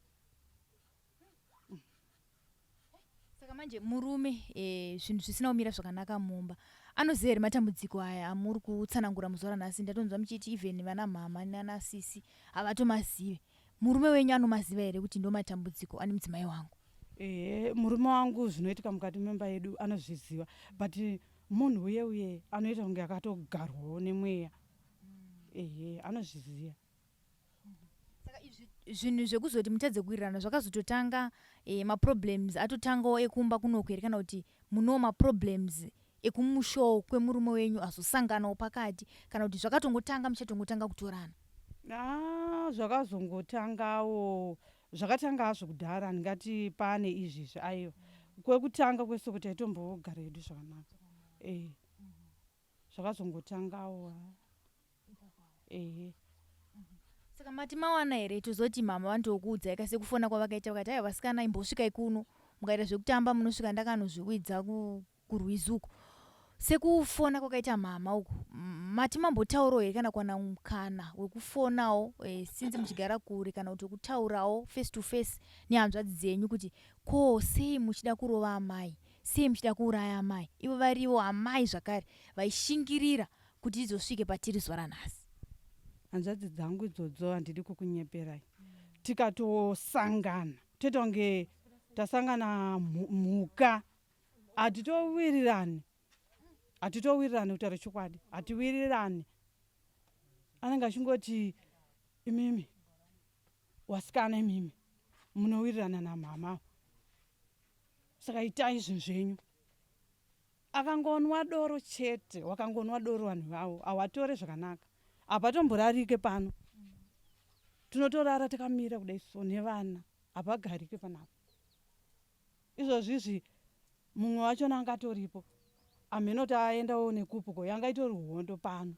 saka manje murume e, zvinhu zvisina kumira zvakanaka mumba anoziva here matambudziko aya amuri kutsanangura muzuva ranhasi ndatonzwa muchiti even vana mhama nanasisi havatomazive murume wenyu anomaziva here kuti ndo matambudziko ane mudzimai wangu ehe murume wangu zvinoitika mukati memba yedu anozviziva but munhu uye uye anoita kunge akatogarwawo nemweya. Ehe, anozviziva. Saka izvi zvinhu zvekuzoti mutadze kuwirirana zvakazototanga e, maproblems atotangawo ekumba kunoku here kana kuti munowo maproblems ekumushawo kwemurume wenyu azosanganawo pakati kana kuti zvakatongotanga muchatongotanga kutorana? Ah, zvakazongotangawo, zvakatanga hazvo kudhara, ndingati pane izvizvi aiwa. Kwekutanga kwese kuti taitombogara hedu zvakanaka. Eh. Zvakazongotangawo. Ehe. Saka mati mawana here tozoti mama vanotokuudzai ka sekufona kwavakaita vakati aiwa vasikana imbosvikai kuno mukaita zvekutamba munosvika ndakanozviwidza kurwizi uko sekufona kwakaita mama uku mati mambotaurawo here kana kuwana mukana wekufonawo e, since muchigara kure kana kuti wekutaurawo face to face nehanzvadzi dzenyu kuti ko sei muchida kurova amai sei muchida kuuraya amai ivo varivo amai zvakare vaishingirira kuti tizosvike patiri zuva ranhasi. Hanzvadzi dzangu idzodzo handidi kukunyeperai tikatosangana toita kunge tasangana mhuka hatitowirirani hatitowirirani kutaura chokwadi hatiwirirani anenge achingoti imimi wasikana imimi munowirirana namama saka itai zvinhu zvenyu Akangonwa doro chete wakangonwa doro vanhu ivavo hawatore zvakanaka hapatomborarike pano tinotorara takamira kudai so nevana hapagarike panapa izvozvi izvi mumwe wachona anga atoripo hameno kuti aendawo nekupi ko yanga itori hondo pano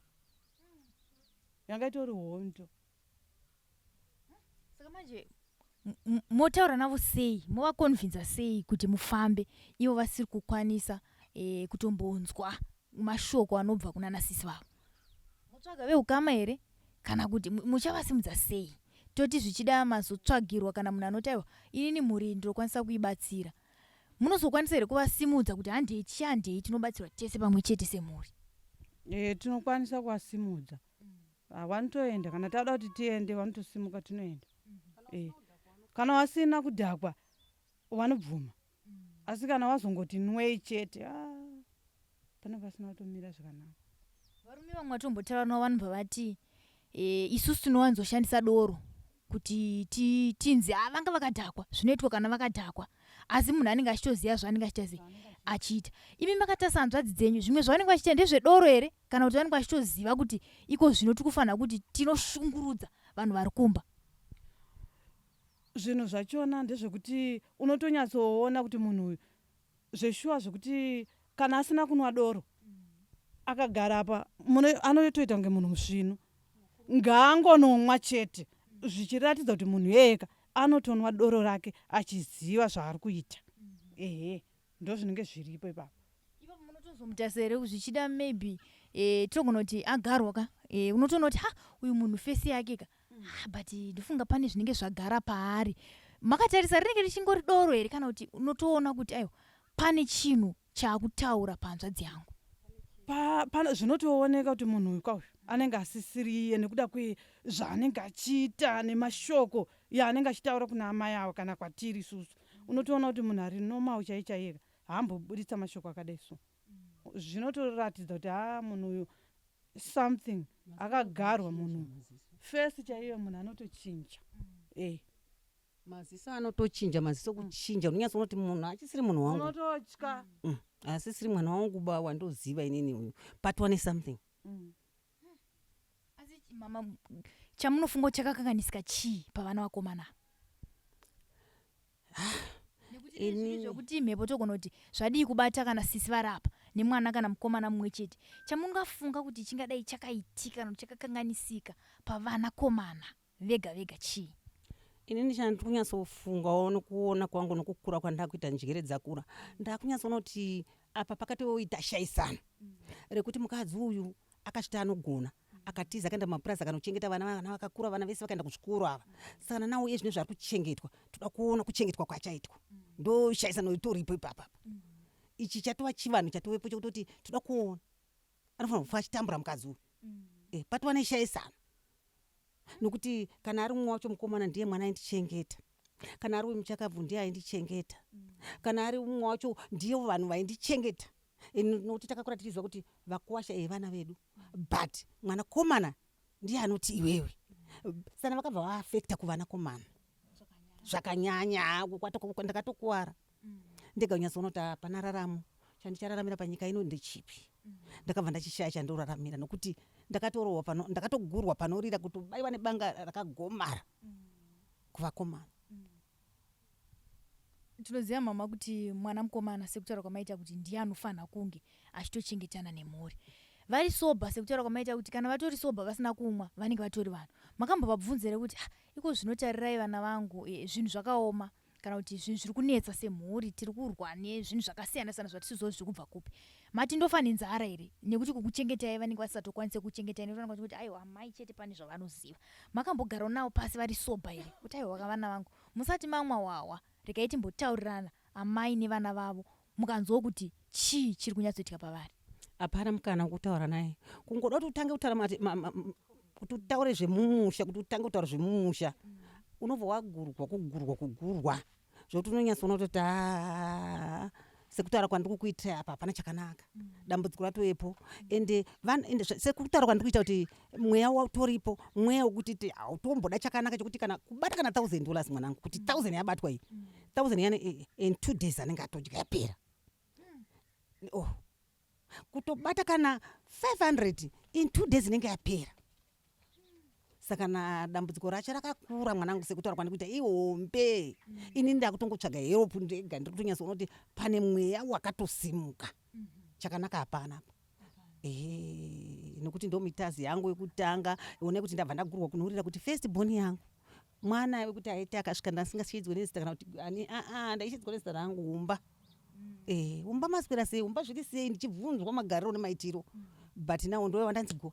yanga itori hondo Saka manje motaura navo sei movaconvinza sei kuti mufambe ivo vasiri kukwanisa e, kutombonzwa mashoko anobva kuna nasisi vavo motsvaga veukama here kana kuti muchavasimudza sei toti zvichida mazotsvagirwa kana munhu anoti aiwa inini mhuri iyi ndinokwanisa kuibatsira munozokwanisa here kuvasimudza kuti handei tichihandei tinobatsirwa tese pamwe chete semhuri e, tinokwanisa kuvasimudza Ah, vanotoenda kana tada kuti tiende vanotosimuka tinoenda e. Kana wasina kudhakwa vanobvuma asi kana wazongoti nwei chete ah, pane pasina kutomira zvakanaka. Varume vamwe vatombotaura navo vanobva vati e, isusu tinowanzoshandisa doro kuti tinzi ah, vanga vakadhakwa zvinoitwa kana vakadhakwa asi munhu anenge achitoziva zvaanenge achiita sei achiita imi makatarisa hanzvadzi dzenyu zvimwe zvavanenge vachiita ndezvedoro here kana kuti vanenge vachitoziva kuti iko zvino tiri kufanira kuti tinoshungurudza vanhu vari kumba zvinhu zvachona ndezvekuti unotonyatsoona kuti munhu uyu zveshuwa zvekuti kana asina kunwa doro akagara apa anotoita kunge munhu musvinu ngaangonomwa chete zvichiratidza kuti munhu iyeyeka anotonwa doro rake achiziva zvaari kuita ehe ndozvinenge zviripo ipapo ipapo munotozomutarisa here zvichida maybe eh, tinogona kuti agarwa ka eh, unotoona kuti ha uyu munhu fesi yake ka ah, but ndofunga pane zvinenge zvagara paari makatarisa rinenge richingori doro here kana kuti unotoona kuti aiwa pane chinhu chaakutaura pahanzvadzi yangu pa, zvinotooneka kuti munhu uyu kauyu anenge asisiriye nekuda kwezvaanenge achiita nemashoko yaanenge achitaura kuna amai avo kana kwatiri isusu unotoona kuti munhu ari normal chai chaiyeka haamboburitsa mashoko akadai so zvinotoratidza kuti haa munhu uyu something akagarwa munhu fesi chaiyo munhu anotochinja e maziso anotochinja maziso kuchinja unonyatsoona kuti munhu achisiri munhu wangu unototya Asisiri mwana wangu ba wandoziva inini uyu patwa nesomething Asi mama chamunofunga kuti chakakanganisika chii pavana vakomana nekuti nezvinhu zvekuti mhepo togona kuti zvadii kubata kana sisi vari apa nemwana kana mukomana mumwe chete chamungafunga kuti chingadai chakaitika kana kuti chakakanganisika pavana komana vega vega chii? Inini chandiri kunyatsofungawo nokuona kwangu nokukura kwandakuita njere dzakura ndakunyatsoona kuti apa pakatoita shaisano rekuti mukadzi uyu akasvita anogona akatiza akaenda mumapurazi akanochengeta vana vana vakakura vana vese vakaenda kuzvikoro ava saka nana uye zvine zvaari kuchengetwa toda kuona kuchengetwa kwachaitwa ndo shaisano itoripo ipapapa ichi chatova chivanhu chatovepo chekutoti toda kuona anofanira kufa achitambura mukadzi uyu e, patova neshaisano nokuti kana ari mumwe wacho mukomana ndiye mwana aindichengeta kana ari wemuchakabvu ndiye aindichengeta kana ari mumwe wacho ndiye vanhu vaindichengeta nokuti takakura tichiziva kuti vakuwasha e vana vedu but mwanakomana Ndiye anoti iwewe. Sana vakabva vaafekta kuvanakomana zvakanyanya. Ndakatokuwara ndega kunyatsoona kuti hapana raramo. Chandichararamira panyika ino ndechipi? Ndakabva ndachishaya chandoraramira nokuti ndakatorohwa pano, ndakatogurwa panorira, kutobaiwa nebanga rakagomara kuvakomana. Tinoziva mama kuti mwana mukomana, sekutaura kwamaita kuti ndiye anofanira kunge achitochengetana nemhuri vari sober, sekutaura kwamaita kuti kana vatori sober vasina kumwa vanenge vatori vanhu. Makambovabvunza here kuti, "Ah, iko zvinotarirai vana vangu, zvinhu zvakaoma kana kuti zvinhu zviri kunetsa semhuri, tiri kurwa nezvinhu zvakasiyana siyana zvatisizozi zviri kubva kupi, mati ndofa nenzara here?" Nekuti kukuchengetai vanenge vasisatokwanise kuchengetai nekuti vanenge kuti aiwa, amai chete pane zvavanoziva. Makambogarawo navo pasi vari sober here kuti, "Aiwa vana vangu, musati mamwa hwahwa, regai timbotaurirana amai nevana vavo," mukanzwawo kuti chii chiri kunyatsoitika pavari? Hapana mukana wekutaura naye. Kungoda kuti utange kutaura kuti utaure zvemumusha, kuti utange kutaura zvemumusha, unobva wagurwa, kugurwa, kugurwa zvokuti unonyatsoona kutoti haa, sekutaura kwandiri kukuitira apa hapana chakanaka, dambudziko ratovepo. Ende sekutaura kwandiri kuita kuti mweya watoripo, mweya wekuti hautomboda chakanaka, chekuti kana kubata kana $1,000, mwanangu, kuti 1,000 yabatwa iyi, 1,000 yani in 2 days anenge atodya yapera. Oh, kutobata kana 500 in 2 days inenge yapera. Saka na dambudziko racho rakakura, mwanangu. Sekutaura kwandikuita ihombe, ini ndakutongotsvaga help ndega. Ndiri kutonyatsoona kuti pane mweya wakatosimuka, chakanaka hapana apa. Ehe, nekuti ndo mitazi yangu yekutanga. Onai kuti ndabva ndagurwa kunorira kuti first born yangu, mwana wekuti aiti akasvika ndasingashidzwe nezita kana kuti ani. Aa, ndaishidzwa nezita rangu, umba. Umba maswera sei? Umba zviri sei? Ndichibvunzwa magariro nemaitiro. But now ndo wandanzi go.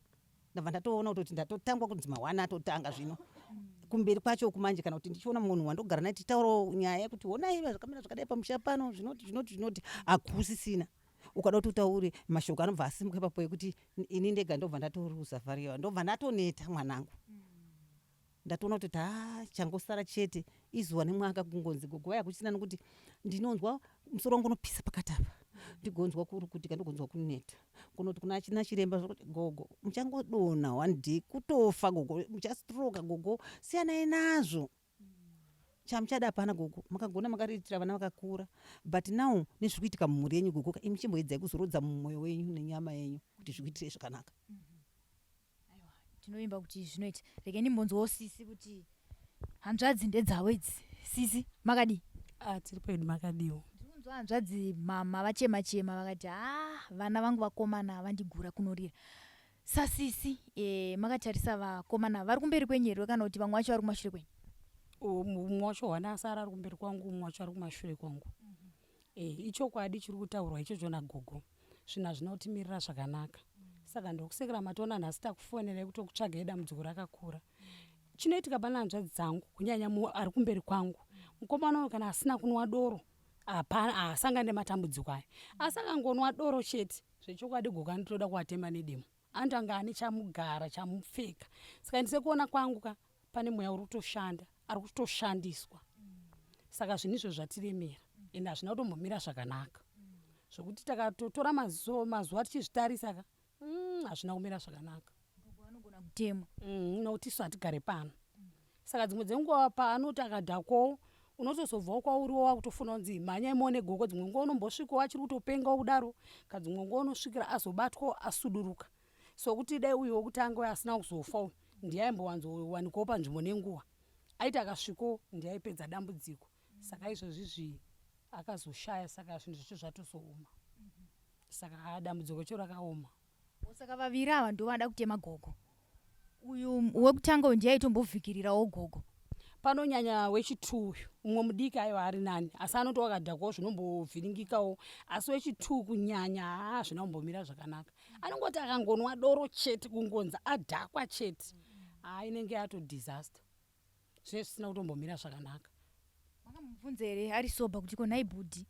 Ndabva ndatoona kutoti ndatotangwa kunzi mawana atotanga zvino kumberi kwacho kumanje. Kana kuti ndichiona munhu wandogara naye tichitaurawo nyaya yekuti honai zvakamira zvakadai pamusha pano, zvinoti zvinoti zvinoti, hakusisina. Ukada kuti utaure mashoko anobva asimuka ipapo ekuti ini ndega ndobva ndatoruza vhariwa, ndobva ndatoneta, mwanangu. Ndatoona kuti ha, changosara chete izuva nemwaka kungonzi gogo vaya kuchisina, nokuti ndinonzwa musoro wangu unopisa pakati apa, ndigonzwa kurukutika, ndigonzwa kuneta. Kunoti kuna china chiremba zvokuti gogo muchangodonha one day kutofa, gogo muchastroka, gogo siyanai nazvo, chamuchada hapana. Gogo makagona makariritira vana vakakura, but now nezviri kuitika mumhuri yenyu, gogo imi chimboedzai kuzorodza mumwoyo wenyu nenyama yenyu kuti zvikuitirei zvakanaka. Tinovimba kuti zvinoita. Regai ndimbonzwawo sisi kuti hanzvadzi ndedzavo idzi. Sisi, makadii? Ah, tiri pedu, makadiwo? Ndikunzwa hanzvadzi mama vachema chema vakati, "Ha, vana vangu vakomana vandigura kunorira." Sasisi, makatarisa vakomana vari kumberi kwenyu here kana kuti vamwe vacho vari kumashure kwenyu? Mumwe wacho hwana asara ari kumberi kwangu, mumwe wacho ari kumashure kwangu. Ichokwadi chiri kutaurwa ichocho nagogo, zvinhu hazvina kutimirira zvakanaka. Saka ndokusekera matoona nhasi takufonerai kutokutsvagai. Dambudziko rakakura. Chinoitika pana hanzvadzi dzangu, kunyanya ari kumberi kwangu, mukomana uyu, kana asina kunwa doro hapana, haasangani nematambudziko aya. Asi akangonwa doro chete, zvechokwadi gogo anotoda kuvatema nedemo, anotanga ane chamugara chamupfeka. Saka ndisekuona kwangu ka, pane mweya uri kutoshanda, ari kutoshandiswa. Saka zvinhu izvo zvatiremera, ende hazvina kutombomira zvakanaka, zvokuti takatotora mazuva tichizvitarisa ka, hazvina kumira zvakanaka. Gogo vanogona kutemwa. Nokuti isu hatigare pano. Saka dzimwe dzenguva paanoti akadhakwawo, unotozobvawo kwauriwo wakutofona kunzi mhanyai muone gogo. Dzimwe nguva unombosvikawo achiri kutopengawo kudaro, kadzimwe nguva unosvikira azobatwawo asuduruka. Sokuti dai uyu wokutanga uyo asina kuzofa uyu ndiye aimbowanzowanikwawo panzvimbo nenguva, aiti akasvikawo ndiye aipedza dambudziko. Saka izvozvizvi akazoshaya, saka zvinhu zvacho zvatozooma. Saka haa, dambudziko cho rakaoma. Saka vaviri ava ndo vada kutema gogo. Uyu wekutanga uyu ndiye aitombovhikirirawo gogo? Panonyanya wechi2 uyu. Mumwe mudiki aiwa ari nani, asi anoti wakadhakwawo zvinombovhiringikawo, asi wechi2 kunyanya haa, hazvina kumbomira zvakanaka. Anongoti akangonwa doro chete, kungonzi adhakwa chete, haa, inenge yato disaster, zvinenge zvisina kutombomira zvakanaka. Makamubvunza here ari sober kuti ko nhai bhudhi,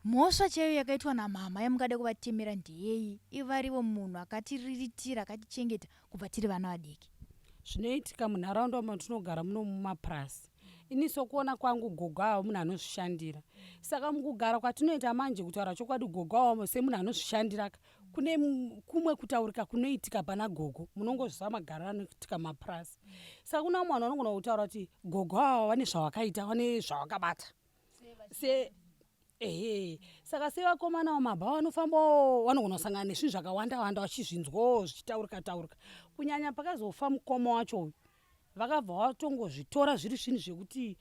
mhosva chaiyo yakaitwa namama yamungada kuvatemera ndeyei, ivarivo munhu akatiriritira, akatichengeta kubva tiri vana vadiki? Zvinoitika munharaunda matinogara muno mumapurasi, ini sokuona kwangu gogo ava munhu anozvishandira. Saka mukugara kwatinoita manje, kutaura chokwadi, gogo ava semunhu anozvishandira ka. Kune kumwe kutaurika kunoitika pana gogo, munongozviziva magariro anoitika mapurasi. Saka kuna vamwe vanhu vanogona kutaura kuti gogo ava vane zvavakaita, vane zvavakabata. Se ehe saka sevakomana vamabha vanofambawo vanogona kusangana nezvinhu zvakawanda wanda vachizvinzwawo zvichitaurika taurika. Kunyanya pakazofa mukoma wacho uyu vakabva vatongozvitora zviri zvinhu zvekuti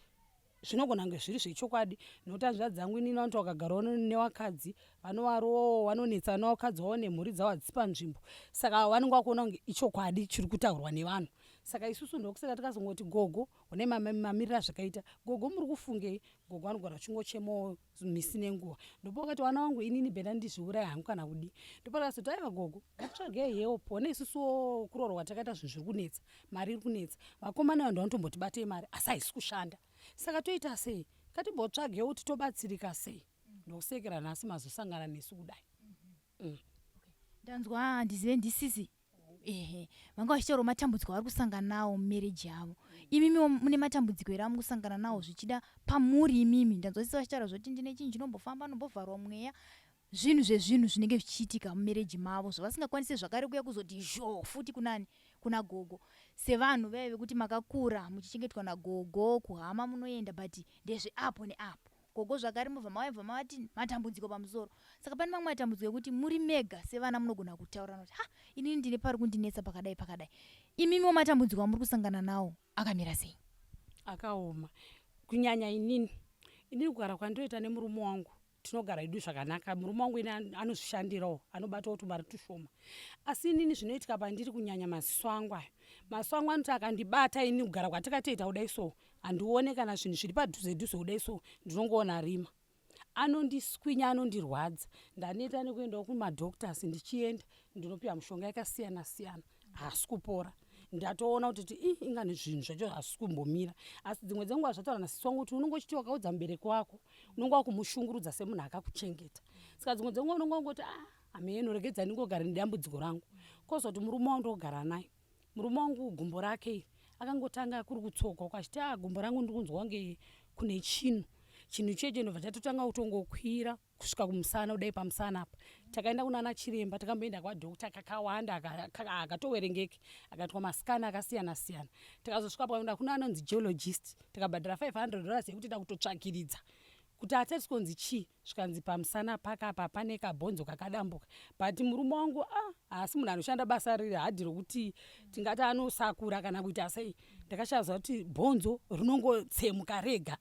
zvinogona kunge zviri zvechokwadi nokuti hanzvadzi dzangu inini vanoti vakagarawo nevakadzi vanovarowawo vanonetsa nevakadzi vavo nemhuri dzavo hadzisi panzvimbo saka vanenge vakuona kunge ichokwadi chiri kutaurwa nevanhu saka isusu ndokusaka tikazongoti gogo une mamiriro azvakaita gogo muri kufungei gogo vanogara vachingochemawo misi nenguva ndopakati vana vangu inini bhenda ndizviuraya hangu kana kudii ndopakazoti aiwa gogo ngatitsvagei help one isusuwo kuroorwa takaita zvinhu zviri kunetsa mari iri kunetsa vakomana vanhu vanotombotibatei mari asi haisi kushanda saka toita sei ngatimbotsvagewo kuti tobatsirika sei ndokusekera nhasi mazosangana nesu kudai mm. Ndanzwa handizive ndisisi ehe vanga vachitaura matambudziko avari kusangana nawo mumereji yavo. Imimiwo mune matambudziko here amuri kusangana nawo zvichida pamuri imimi? Ndanzwa sisi vachitaura zvoti ndine chinhu chinombofamba nombovharwa mweya zvinhu zvezvinhu zvinenge zvichiitika mumereji mavo zvavasingakwanise zvakare kuya kuzoti zhoo futi kunani kuna gogo sevanhu vaive vekuti makakura muchichengetwa nagogo kuhama munoenda but ndezveapo neapo Gogo zvakare mobva mauya mobva mavati matambudziko pamusoro. Saka pane mamwe matambudziko ekuti muri mega sevana munogona kutaurana kuti ha inini ndine pari kundinetsa pakadai pakadai. Imimiwo matambudziko amuri kusangana nawo akamira sei? Akaoma. Kunyanya inini. Inini kugara kwandinoita nemurume wangu tinogara hedu zvakanaka. Murume wangu ini anozvishandirawo, anobatawo tumari tushoma. Asi inini zvinoitika pandiri kunyanya maziso angu ayo. Maziso angu anoti akandibata ini kugara kwatakatoita kudai so Handione kana zvinhu zviri padhuze dhuze kudai so ndinongoona rima. Anondiswinya anondirwadza. Ndaneta nekuendawo kumadoctors ndichienda ndinopiwa mishonga yakasiyana siyana haasi kupora. Ndatoona kuti ti ii ingani zvinhu zvacho hazvisi kumbomira. Asi dzimwe dzenguva zvataura nasisi wangu kuti unonge uchiti wakaudza mubereki wako unonge wakumushungurudza semunhu akakuchengeta. Saka dzimwe dzenguva unonge wangoti ah hameno regedza ndingogare nedambudziko rangu. Kozoti murume wangu ndogara naye. Murume wangu gumbo rake iri akangotanga kuri kutsoka uko achiti ah gumbo rangu ndiri kunzwa kunge kune chinhu chinhu cheche ndobva chatotanga kutongokwira kusvika kumusana kudai pamusana apa takaenda kunana chiremba takamboenda kwadhokta kakawanda akatowerengeke akaitwa masikana akasiyana siyana takazosvika pakuenda kuna anonzi geologist tikabhadhara 500 dollars yekuti takutotsvakiridza kuti ateskonzi chii Zvikanzi pamusana pake apa pane kabhonzo kakadambuka but murume wangu ah haasi munhu anoshanda basa riri hadhi rokuti tingati anosakura kana kuita sei. Ndakashaziva kuti bhonzo rinongotsemuka rega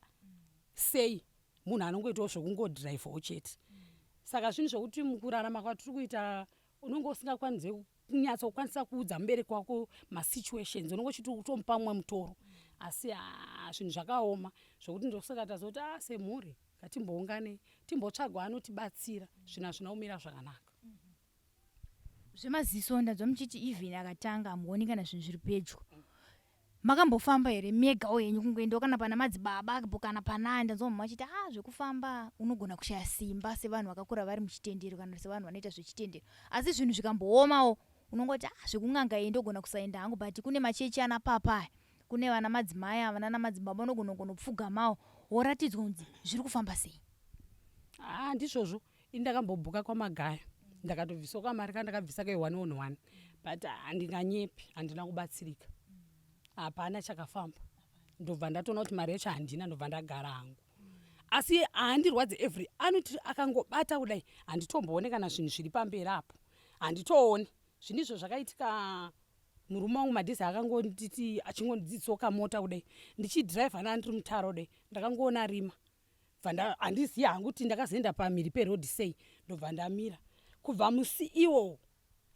sei munhu anongoitawo zvekungodhiraivhawo chete. Saka zvinhu zvekuti mukurarama kwatiri kuita unenge usingakwanise kunyatsokwanisa kuudza mubereki wako masituations unenge uchiti utomupa mumwe mutoro asi haa zvinhu zvakaoma zvokuti ndosaka tazoti a ah, semhuri ngatimbounganei timbotsvagwa anotibatsira zvinhu hazvina kumira zvakanaka zvemaziso ndanzwa muchiti even akatanga hamuoni kana zvinhu zviri pedyo Makambofamba here megawo henyu kungoendawo kana pana madzibaba apo kana panani ndanzwa mama vachiti ah zvekufamba unogona kushaya simba sevanhu vakakura vari muchitendero kana sevanhu vanoita zvechitendero asi zvinhu zvikamboomawo unongoti ah zvekun'anga iyi ndogona kusaenda hangu but kune machechi ana papa aya kune vana madzimai ava nana madzibaba unogona kunopfugamawo woratidzwa kunzi zviri kufamba sei. Ah ndizvozvo Ini ndakambobhuka kwaMagaya ndakatobvisawo kamari kandakabvisa ke one on one but handinganyepi handina kubatsirika hapana chakafamba ndobva ndatoona kuti mari yacho handina ndobva ndagara hangu asi haandirwadzi every anoti akangobata kudai handitomboone kana zvinhu zviri pamberi apo handitooni zvinhu izvo zvakaitika murume wangu madhizi akangonditi achingondidzidzisawo kamota kudai ndichidhiraivha nandiri mutaro kudai ndakangoona rima bva nda handizivi hangu kuti ndakazoenda pamhiri peroad sei ndobva ndamira kubva musi iwowo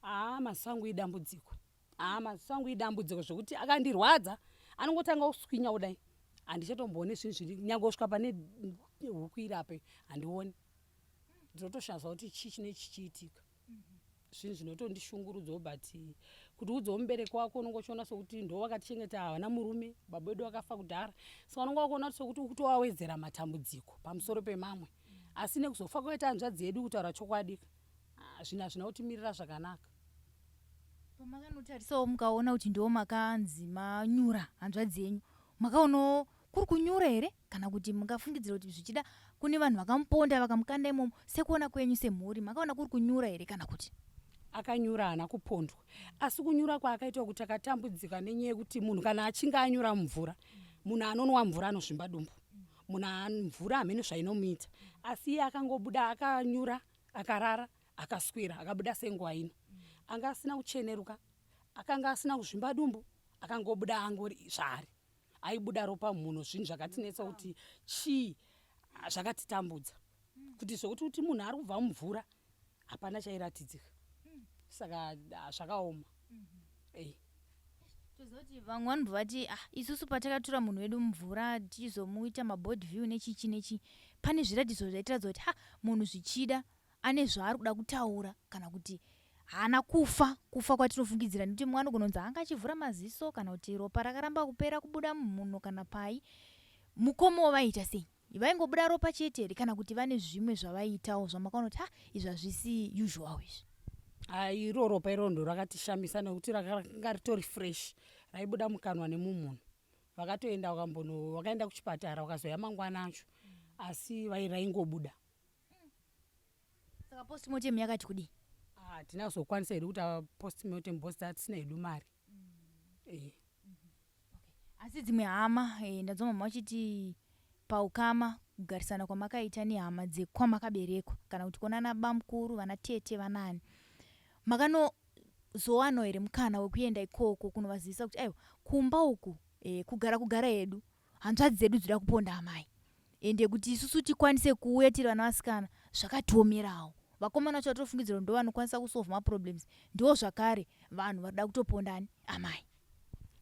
haa maziso angu idambudziko haa maziso angu idambudziko zvekuti akandirwadza anongotanga kuswinya kudai handichatomboone zvinhu zviri nyange kusvika pane huku iri apo handioni ndinotoshazwa kuti chii chine chichiitika zvinhu zvinotondishungurudzawo but kuti udzewo mubereki wako unonge uchiona sokuti ndo vakatichengeta havana murume baba vedu vakafa kudhara saka unonge wakuona sokuti ukutovawedzera matambudziko pamusoro pemamwe asi nekuzofa kwaita hanzvadzi yedu kutaura chokwadi ah, zvinhu hazvina kutimirira zvakanaka Pamakanotarisawo mukaona kuti ndiwo makanzi manyura hanzvadzi yenyu makaonawo kuri kunyura here kana kuti mungafungidzira kuti zvichida kune vanhu vakamuponda vakamukanda imomo sekuona kwenyu semhuri makaona kuri kunyura here kana kuti? Akanyura haana kupondwa asi kunyura kwaakaitwa kuti akatambudzika nenyaya yekuti munhu kana achinge anyura mumvura munhu anonwa mvura anozvimba dumbu munhu mvura hamene zvainomuita asi iye akangobuda akanyura akarara akaswera akabuda senguva ino anga asina kucheneruka akanga asina kuzvimba dumbu akangobuda angori zvaari aibuda ropa mhuno zvinhu zvakatinetsa kuti chii zvakatitambudza kuti zvekuti kuti munhu ari kubva mumvura hapana chairatidzika saka ah, zvakaoma mm-hmm. Toziva kuti vamwe vanobva vati ah, isusu patakatura munhu wedu mumvura tichizomuita mabody view nechichi nechi pane zviratidzo zvaitiratidza kuti ha munhu zvichida ane zvaari kuda kutaura kana kuti haana kufa kufa kwatinofungidzira nekuti mumwe anogona kunzi anga achivhura maziso kana kuti ropa rakaramba kupera kubuda mumhuno kana pai mukomo vaiita sei Vaingobuda ropa chete here kana kuti vane zvimwe zvavaiitawo zvamakaona kuti ha izvi hazvisi usual izvi? Ah, iro ropa iroro ndo rakatishamisa nekuti rakanga ritori fresh raibuda mukanwa nemumhuno vakatoenda vakambono vakaenda kuchipatara vakazouya mangwana acho asi vai raingobuda Saka postmortem yakati kudii? Ah, hatina kuzokwanisa hedu kuita postmortem because tatisina hedu mari eh. Asi dzimwe hama eh, ndanzwa mama vachiti paukama kugarisana kwamakaita nehama dzekwamakaberekwa kana kuti kuonana bamukuru vana tete vanani makanozowanawo here mukana wekuenda ikoko kunovazivisa kuti aiwa kumba uku eh, kugara kugara hedu hanzvadzi dzedu dzinoda kuponda amai ende kuti isusu tikwanise kuuya tiri vana vasikana zvakatiomerawo vakomana vacho vatofungidzira ndo vanokwanisa kusolve maproblems ndiwo zvakare vanhu varikuda kutopondani amai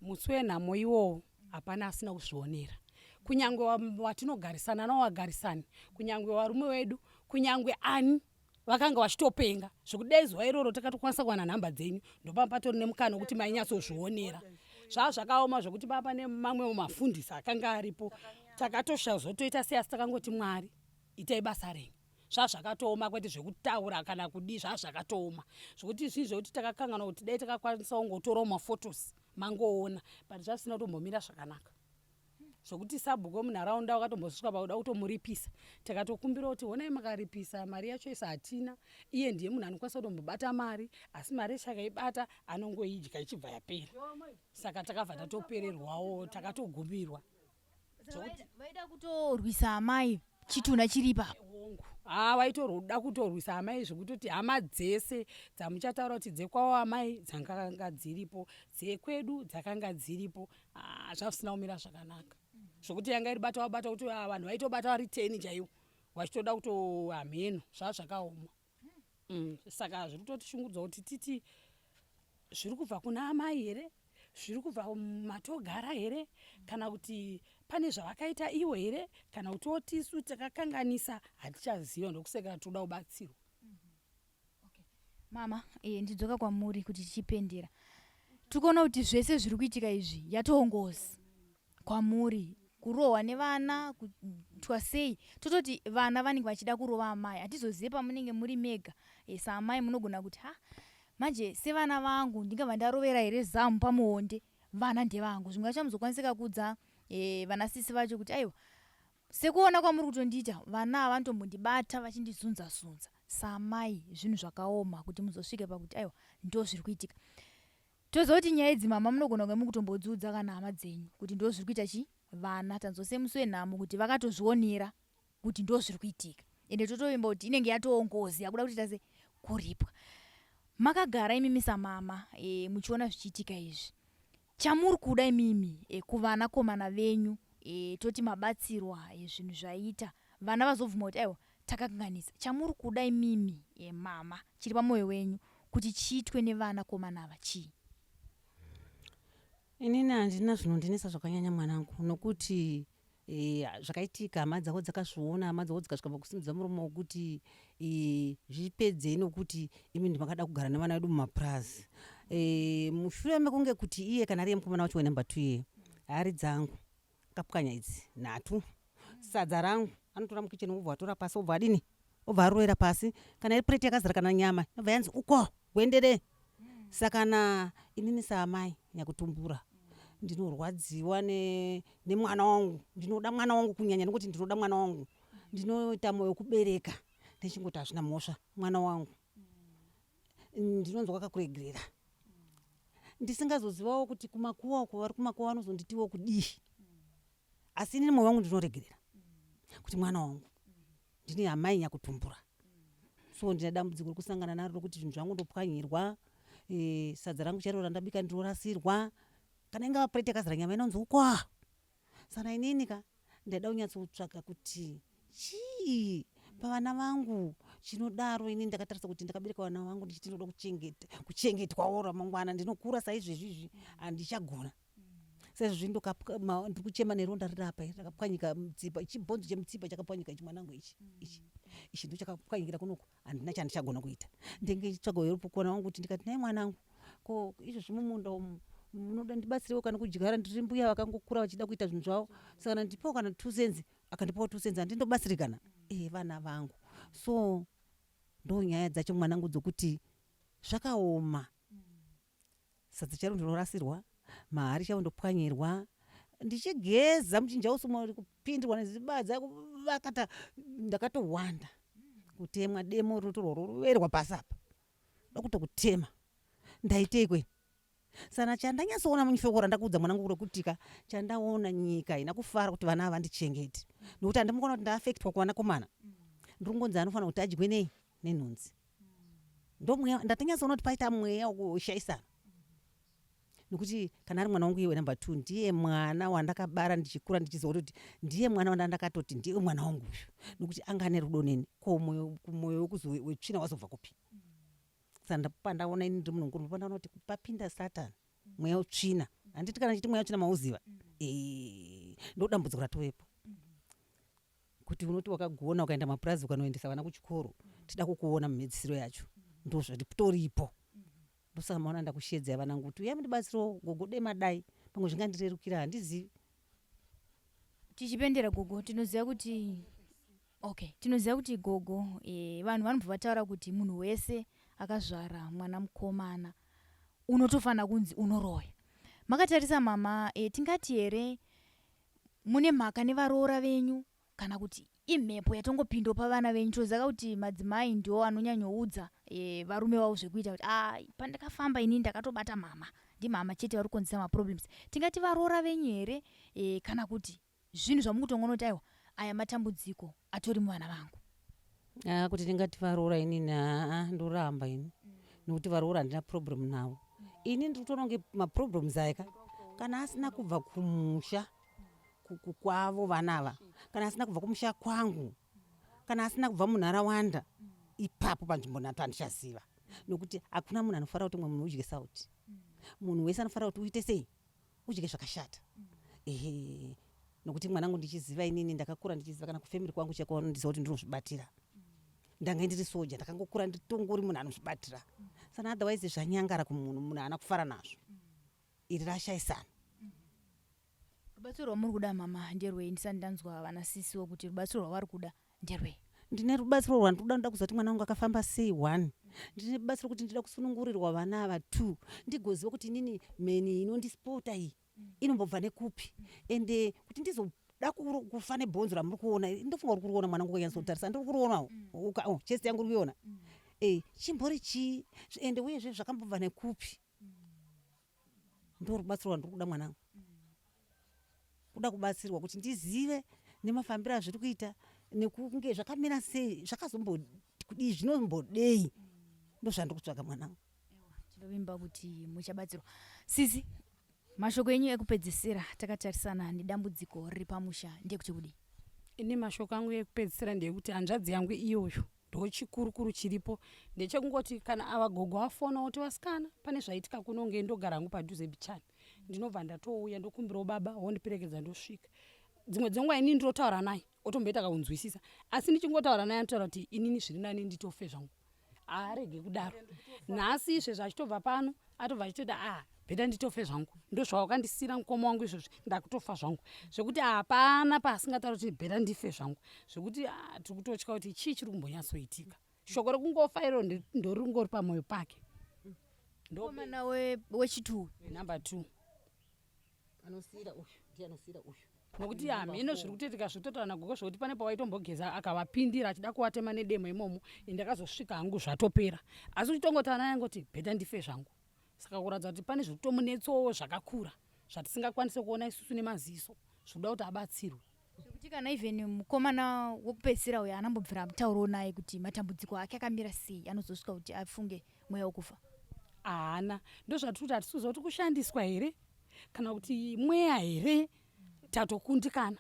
musi wenhamo iwowo hapana asina kuzvionera kunyange watinogarisana nawo wagarisani kunyange varume vedu kunyange ani vakanga vachitopenga zvekuti dai zuva iroro takatokwanisa kuwana nhamba dzenyu ndopamba patori nemukana wekuti mainyatsozvionera zvaa zvakaoma zvekuti papa nemamwe mafundisi akanga aripo takatoshaya zvotoita sei asi takangoti mwari itai basa renyu zvaa zvakatooma kwete zvekutaura kana kudii zvaa zvakatooma zvekuti zvii zvekuti takakanganwa kuti dai takakwanisa kungotorawo mafotos mangoona but zvasina kutombomira zvakanaka zvokuti sabhuku wemunharaunda wakatombosvika pakuda kutomuripisa takatokumbira kuti honai makaripisa mari yacho isa hatina iye ndiye munhu anokwanisa kutombobata mari asi mari yacho akaibata anongoidya ichibva yapera saka takabva tatopererwawo takatogumirwa vaida kutorwisa amai chitunha chiri ipapo hongu haa vaitoda kutorwisa amai zvekutoti hama dzese dzamuchataura kuti dzekwawo amai dzanganga dziripo dzekwedu dzakanga dziripo ah, zvasina kumira zvakanaka zvokuti yanga iri bata wabata kuti ah, vanhu vaitobata vari teni chaiwo vachitoda kuto hamheno zvaa zvakaoma mm, saka zviri kutotishungurudza kuti titi zviri kubva kuna amai here zviri kubva matogara here kana kuti pane zvavakaita ivo here kana kuti otisu takakanganisa hatichaziva ndokuseka toda kubatsirwa Mama, eh, ndidzoka kwamuri kuti tichipendera. Tikuona kuti zvese zviri kuitika izvi yatoo ngozi kwamuri kurohwa nevana kuitwa sei tototi vana vanenge vachida kurova amai hatizozive pamunenge muri mega e, saamai munogona kuti ha manje sevana vangu ndingabva ndarovera here zamu pamuonde vana ndevangu zvimwe vacho hamuzokwanisika kuudza e, vana sisi vacho kuti aiwa Sekuona kwamuri kutondiita vana ava vanotombondibata vachindizunza zunza saamai zvinhu zvakaoma kuti muzosvike pakuti aiwa ndozviri kuitika. Toziva kuti nyaya idzi mama munogona kunge mukutombodziudza kana hama dzenyu kuti ndozviri kuita chi vana tanzwa semusi wenhamo kuti vakatozvionera kuti ndozviri kuitika ende totovimba kuti inenge yatoo ngozi yakuda kutoita se kuripwa. Makagara imimi samama e, muchiona zvichiitika izvi Chamuri kuda imimi e, kuvana komana venyu e, toti mabatsirwa e, zvinhu zvaita vana vazobvuma kuti aiwa takakanganisa. Chamuri kuda imimi e, mama chiri pamoyo wenyu kuti chiitwe nevana komana ava chii? Inini handina zvinondinetsa zvakanyanya mwanangu nokuti e, zvakaitika hama dzako dzakazviona hama dzako dzikasvika pakusimudza muromo wekuti e, zvipedzei nokuti imi ndimakada kugara nevana vedu mumapurazi e, mushure mekunge kuti iye kana ariye mukomana wacho wenumber two iye hari dzangu akapwanya idzi nhatu sadza rangu anotora mukicheni wobva watora pasi wobva adini obva arovera pasi kana iri pureti yakazara kana nyama inobva yanzi uko gwendere saka na inini saamai nyakutumbura ndinorwadziwa nemwana ne wangu ndinoda mwana wangu kunyanya nekuti ndinoda mwana wangu ndinoita mwoyo kubereka ndichingoti hazvina mhosva mwana wangu. Ndinonzwa kakuregerera ndisingazozivawo kuti kumakuwa uko vari kumakuwa vanozonditiwo kudii, asi inini mwoyo wangu ndinoregerera kuti mwana wangu ndine amai nyakutumbura. So ndine dambudziko rekusangana naro rokuti zvinhu zvangu ndopwanyirwa, sadza rangu chairo randabika ndinorasirwa, kana ingava pureti yakazara nyama inonzi ukwa. Sana inini ka ndaida kunyatsotsvaga kuti chii pavana vangu chinodaro. Inini ndakatarisa kuti ndakabereka vana vangu ndichiti ndinoda kuchengeta kuchengetwawo ramangwana, ndinokura saizvezvi izvi handichagona saizvozvi ndiri kuchema neronda riri apa iri rakapwanyika mutsipa, chibhonzo chemutsipa chakapwanyika ichi mwanangu, ichi ichi ichi ndochakapwanyikira kunoku, handina chandichagona kuita. Ndenge ndichitsvaga help kuwana wangu kuti ndikati nai mwanangu, ko izvozvi mumunda umu munoda ndibatsirewo kana kudyara, ndiri mbuya vakangokura vachida kuita zvinhu zvavo, saka ndipewo kana 2 cents. Akandipawo 2 cents, handindobatsirikana vana vangu. So ndo nyaya dzacho mwanangu dzokuti zvakaoma, sadza charo ndinorasirwa, mahari chavo ndopwanyirwa, ndichigeza muchinja usimo kupindirwa nezibadza vakata ndakatowanda kutemwa demo rinotorwa roroverwa pasi apa dokutokutema, ndaitei kweni? Sana chandanyatsoona mushoko randakuudza mwanangu rekutika chandaona, nyika haina kufara kuti vana ava vandichengete, nokuti handimukona kuti ndaaffectwa kuvanakomana, ndiri kungonzi anofanira kuti adyiwe nei nenhunzi. Ndomweya ndatonyatsoona kuti paita mweya wekushayisana, nokuti kana ari mwana wangu iye wenumber 2 ndiye mwana wandakabara ndichikura ndichiziva kuti ndiye mwana wandandakatoti ndiye mwana wangu uyu, nokuti anga ane rudo neni. Ko mwoyo wetsvina wazobva kupi? Saka pandaona ini ndiri munhu mukuru, pandaona kuti papinda Satani, mweya utsvina, handiti kana chiti mweya utsvina mauziva, ndo dambudziko ratovepo, kuti unoti wakagona ukaenda mapurazi ukanoendesa vana kuchikoro, tida kukuona mumhedzisiro yacho. Ndo zvatitoripo, ndosaka maona ndakushedzai vanangu kuti uyai mundibatsirewo gogo demadai, pamwe zvingandirerukira, handizivi. Tichipendera gogo, tinoziva kuti, okay, tinoziva kuti gogo, vanhu vanobva vataura kuti munhu wese akazvara mwana mukomana unotofanira kunzi unoroya. Makatarisa mama, tingati here mune mhaka nevaroora venyu, kana kuti imhepo yatongopindawo pavana venyu? Toziva kuti madzimai ndo anonyanyoudza varume vavo zvekuita, kuti a pandakafamba inini ndakatobata mama, ndimama chete vari kukonzesa maproblems. Tingati varoora venyu here, kana kuti zvinhu zvamukutongonoti aiwa, aya matambudziko atori muvana vangu? Ah, kuti ndingati varoora inini, haa, ndoramba ini, nokuti varoora handina problem navo. Ini ndiri kutoona kunge maproblems aya ka kana asina kubva kumusha kwavo vana ava, kana asina kubva kumusha kwangu, kana asina kubva munharaunda ipapo panzvimbo nhatu, handichaziva, nokuti hakuna munhu anofanira kuti mumwe munhu udye sauti. Munhu wese anofanira kuti uite sei, udye zvakashata, ehe, nokuti mwanangu ndichiziva inini ndakakura ndichiziva kana kufamily kwangu chako vanondiziva kuti ndinozvibatira. Ndanga ndiri soja, ndakangokura nditongori munhu anozvibatira. Sana otherwise zvanyangara kumunhu, munhu haana kufara nazvo, iri rashayisana. Rubatsiro rwamuri kuda mama nderwei? Ndisati ndanzwa vana sisiwo kuti rubatsiro rwavari kuda nderwei. Ndine rubatsiro rwandinoda, ndoda kuziva kuti mwana wangu akafamba sei, one. Ndine rubatsiro kuti ndida kusunungurirwa vana ava, two. Ndigoziva kuti inini mheni inondisipota iyi inombobva nekupi, ende kuti ndizoda kufa nebhonzo ramuri kuona, ndofunga uri kuriona mwanangu, ukanyatsotarisa ndiri kurionawo. Oh, chest yangu uri kuiona, chimbori chii, ende uyezve zvakambobva nekupi? Ndo rubatsiro rwandiri kuda mwanangu, kuda kubatsirwa kuti ndizive nemafambiro azviri kuita, nekunge zvakamira sei, zvakazombokudii, zvinombodei. Ndo zvandiri kutsvaga mwanangu. Tinovimba kuti muchabatsirwa. Sisi, mashoko enyu ekupedzisira takatarisana nedambudziko riri pamusha ndekuti kudii? Ini mashoko angu ekupedzisira ndeyekuti hanzvadzi yangu iyoyo, ndo chikurukuru chiripo ndechekungoti kana ava gogo afona kuti vasikana pane zvaitika kunonge ndogara hangu padhuze bichani, ndinobva ndatouya, ndokumbirawo baba wondiperekedza ndosvika. Dzimwe dzenguva inini ndinotaura naye otomboita kakunzwisisa, asi ndichingotaura naye anotaura kuti inini zviri nani nditofe zvangu, haarege kudaro. Nhasi izvezvi achitobva pano atobva achitoti a better nditofe zvangu, ndozvawakandisira mukoma wangu izvozvi, ndakutofa zvangu, zvekuti hapana paasingataura kuti better ndife zvangu, zvekuti tiri kutotya kuti chii chiri kumbonyatsoitika. Shoko rekungofa iro ndoringori pamwoyo pake. Mukomana wechitu? Number 2. Anosiyira uyu, ndiye anosiyira uyu. Nokuti hameno zviri kutoitika, zviri kutotaura nagogo zvekuti pane pawaitombogeza akavapindira achida kuvatema nedemo imomo. Ndakazosvika hangu zvatopera, asi uchitongotaura naye angoti better ndife zvangu. Saka kuratidza kuti pane zviri kutomunetsawo zvakakura zvatisingakwanise kuona isusu nemaziso, zvikuda kuti abatsirwe. Zvekuti kana even mukomana wekupedzisira uyo anambobvira amutaurawo naye kuti matambudziko ake akamira sei, anozosvika kuti afunge mweya wekufa. Haana. Ndozvatiri kuti hatisi kuziva kuti kushandiswa here kana kuti mweya here. Tatokundikana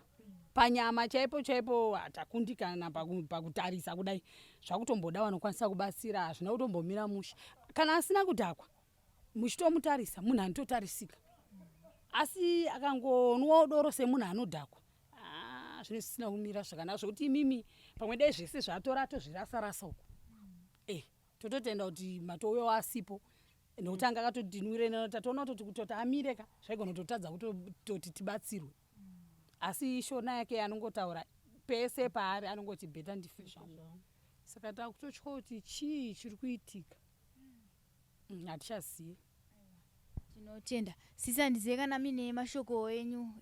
panyama chaipo chaipo, takundikana pakutarisa kudai. Zvakutomboda vanokwanisa kubatsira, hazvina kutombomira mushe. Kana asina kudhakwa, muchitomutarisa munhu anototarisika, asi akangonwawo doro semunhu anodhakwa, ah, zvinenge zvisina kumira zvakanaka, zvekuti imimi pamwe dai zvese zvatora atozvirasa rasa uko. Tototenda kuti matouyawo asipo, nekuti anga akatodinwire. Tatoona kutoti kutoti amire ka, zvaigona kutotadza kutoti tibatsirwe. Asi shona yake anongotaura pese paari anongoti better ndife zvangu. Saka takutotya kuti chii chiri kuitika, hatichazivi. Tinotenda sisi. Handizive kana muine mashoko enyu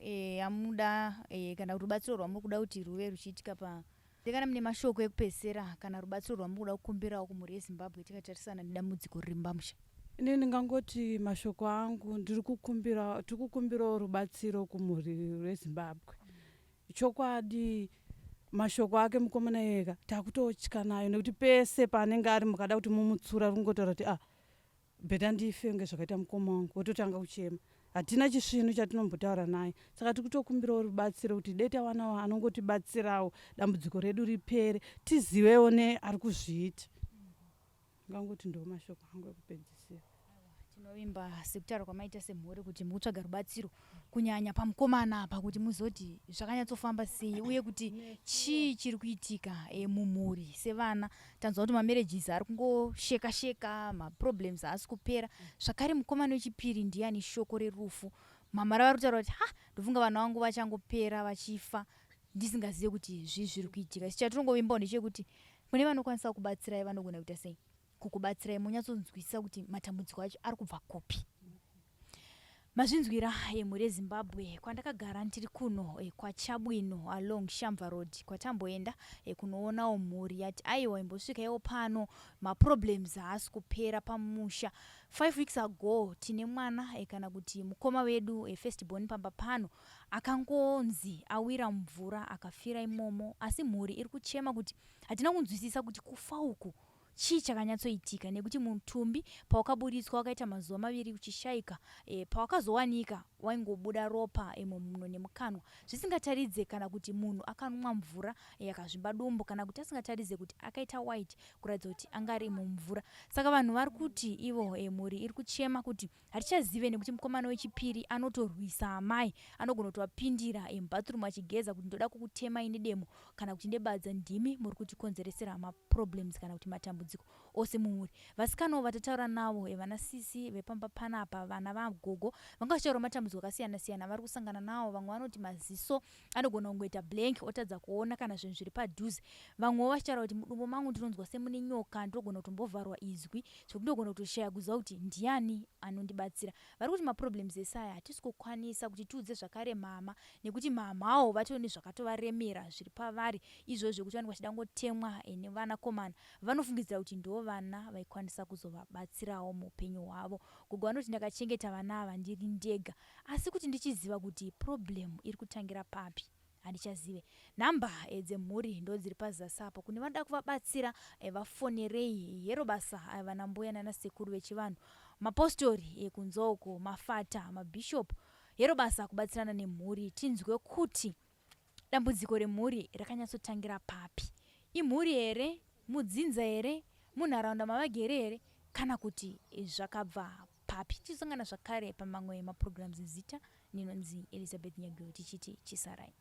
amuda kana kuti rubatsiro rwamuri kuda kuti ruve ruchiitika pa kana mune mashoko ekupedzisira kana rubatsiro rwamuri kuda kukumbirawo kumhuri yeZimbabwe tikatarisana nedambudziko riri mupamusha. Ini ndingangoti mashoko angu, ndiri kukumbira, tiri kukumbirawo rubatsiro kumhuri reZimbabwe. Chokwadi mashoko ake mukomana iyeka takutotya nayo, nekuti pese paanenge ari, mukada kuti mumutsura, ringotaura kuti ah, better ndife ngezvakaita mukoma wangu, wototanga kuchema. Hatina chisvinu chatinombotaura naye. Saka tiri kutokumbirawo rubatsiro kuti dai tawanawo anongotibatsirawo, dambudziko redu ripere, tizivewo neari kuzviita. Ngangoti ndo mashoko angu ekupedzisira. Tinovimba sekutaura kwamaita semhuri kuti mukutsvaga rubatsiro kunyanya pamukomana apa, kuti muzoti zvakanyatsofamba sei uye kuti chii chiri kuitika mumhuri. Sevana tanzwa kuti mamarriages ari kungosheka sheka, maproblems haasi kupera. Zvakare mukomana wechipiri ndiani shoko rerufu, mama ravari kutaura kuti ha, ndofunga vana vangu vachangopera vachifa ndisingazive kuti zvii zviri kuitika. Isi chatirongovimbawo ndechekuti kune vanokwanisa kubatsirai, vanogona kuita sei kukubatsirai munyatsonzwisisa kuti matambudziko acho ari kubva kupi. Mazvinzwira, yemhuri yeZimbabwe, kwandakagara ndiri kuno kwaChabwino along Shamva Road, kwatamboenda kunoonawo mhuri yati aiwa, imbosvikaiwo pano, maproblems haasi kupera pamusha. 5 weeks ago tine mwana kana kuti mukoma wedu first born pamba pano akangonzi awira mvura akafira imomo, asi mhuri iri kuchema kuti hatina kunzwisisa kuti kufa uku chii chakanyatsoitika, nekuti mutumbi pawakaburitswa wakaita mazuva 2 uchishayika. Pawakazowanika waingobuda ropa mumuno nemukanwa, zvisingataridze kana kuti munhu akanwa mvura yakazvimba dumbu, kana kuti asingataridze kuti akaita white kuratidza kuti anga ari mumvura. Saka vanhu vari kuti ivo mhuri iri kuchema kuti hatichazive, nekuti mukomana wechipiri anotorwisa amai, anogona kutovapindira mubathroom achigeza kuti ndoda kukutemai nedemo kana kuti nebadza, ndimi muri kutikonzeresera maproblems kana kuti matambudziko ose mumhuri. Vasikanawo vatataura navo, vana sisi vepamba panapa, vana vagogo, vanga vachitaura matambudziko akasiyana siyana vari kusangana nawo. Vamwe vanoti maziso anogona kungoita blank, otadza kuona kana zvinhu zviri padhuze. Vamwewo vachitaura kuti mudumbu mangu ndinonzwa semune nyoka, ndinogona kutombovharwa izwi zvekuti ndogona kutoshaya kuziva kuti ndiani anondibatsira. Vari kuti maproblems ese aya hatisi kukwanisa kuti tiudze zvakare mama, nekuti mamawo vatori nezvakatovaremera zviri pavari izvozvo, zvekuti vanenge vachida ngotemwa nevanakomana vanofungidzira kuti ndo vana vaikwanisa kuzovabatsirawo muupenyu hwavo. Gogo vanoti ndakachengeta vana ava ndiri ndega, asi kuti ndichiziva kuti problem iri kutangira papi handichazive. Nhamba dzemhuri ndo dziri pazasi apo, kune vanoda kuvabatsira vafonerei. Hero basa, vana mbuya nanasekuru vechivanhu, mapostori kunze uko, mafata, mabhishop, hero basa kubatsirana nemhuri, tinzwe kuti dambudziko remhuri rakanyatsotangira papi. Imhuri here, mudzinza here, munharaunda mavagere here, kana kuti zvakabva papi? Tichizosangana zvakare pamamwe maprograms. Zita ndinonzi Elizabeth Nyaguyo, tichiti chisarai.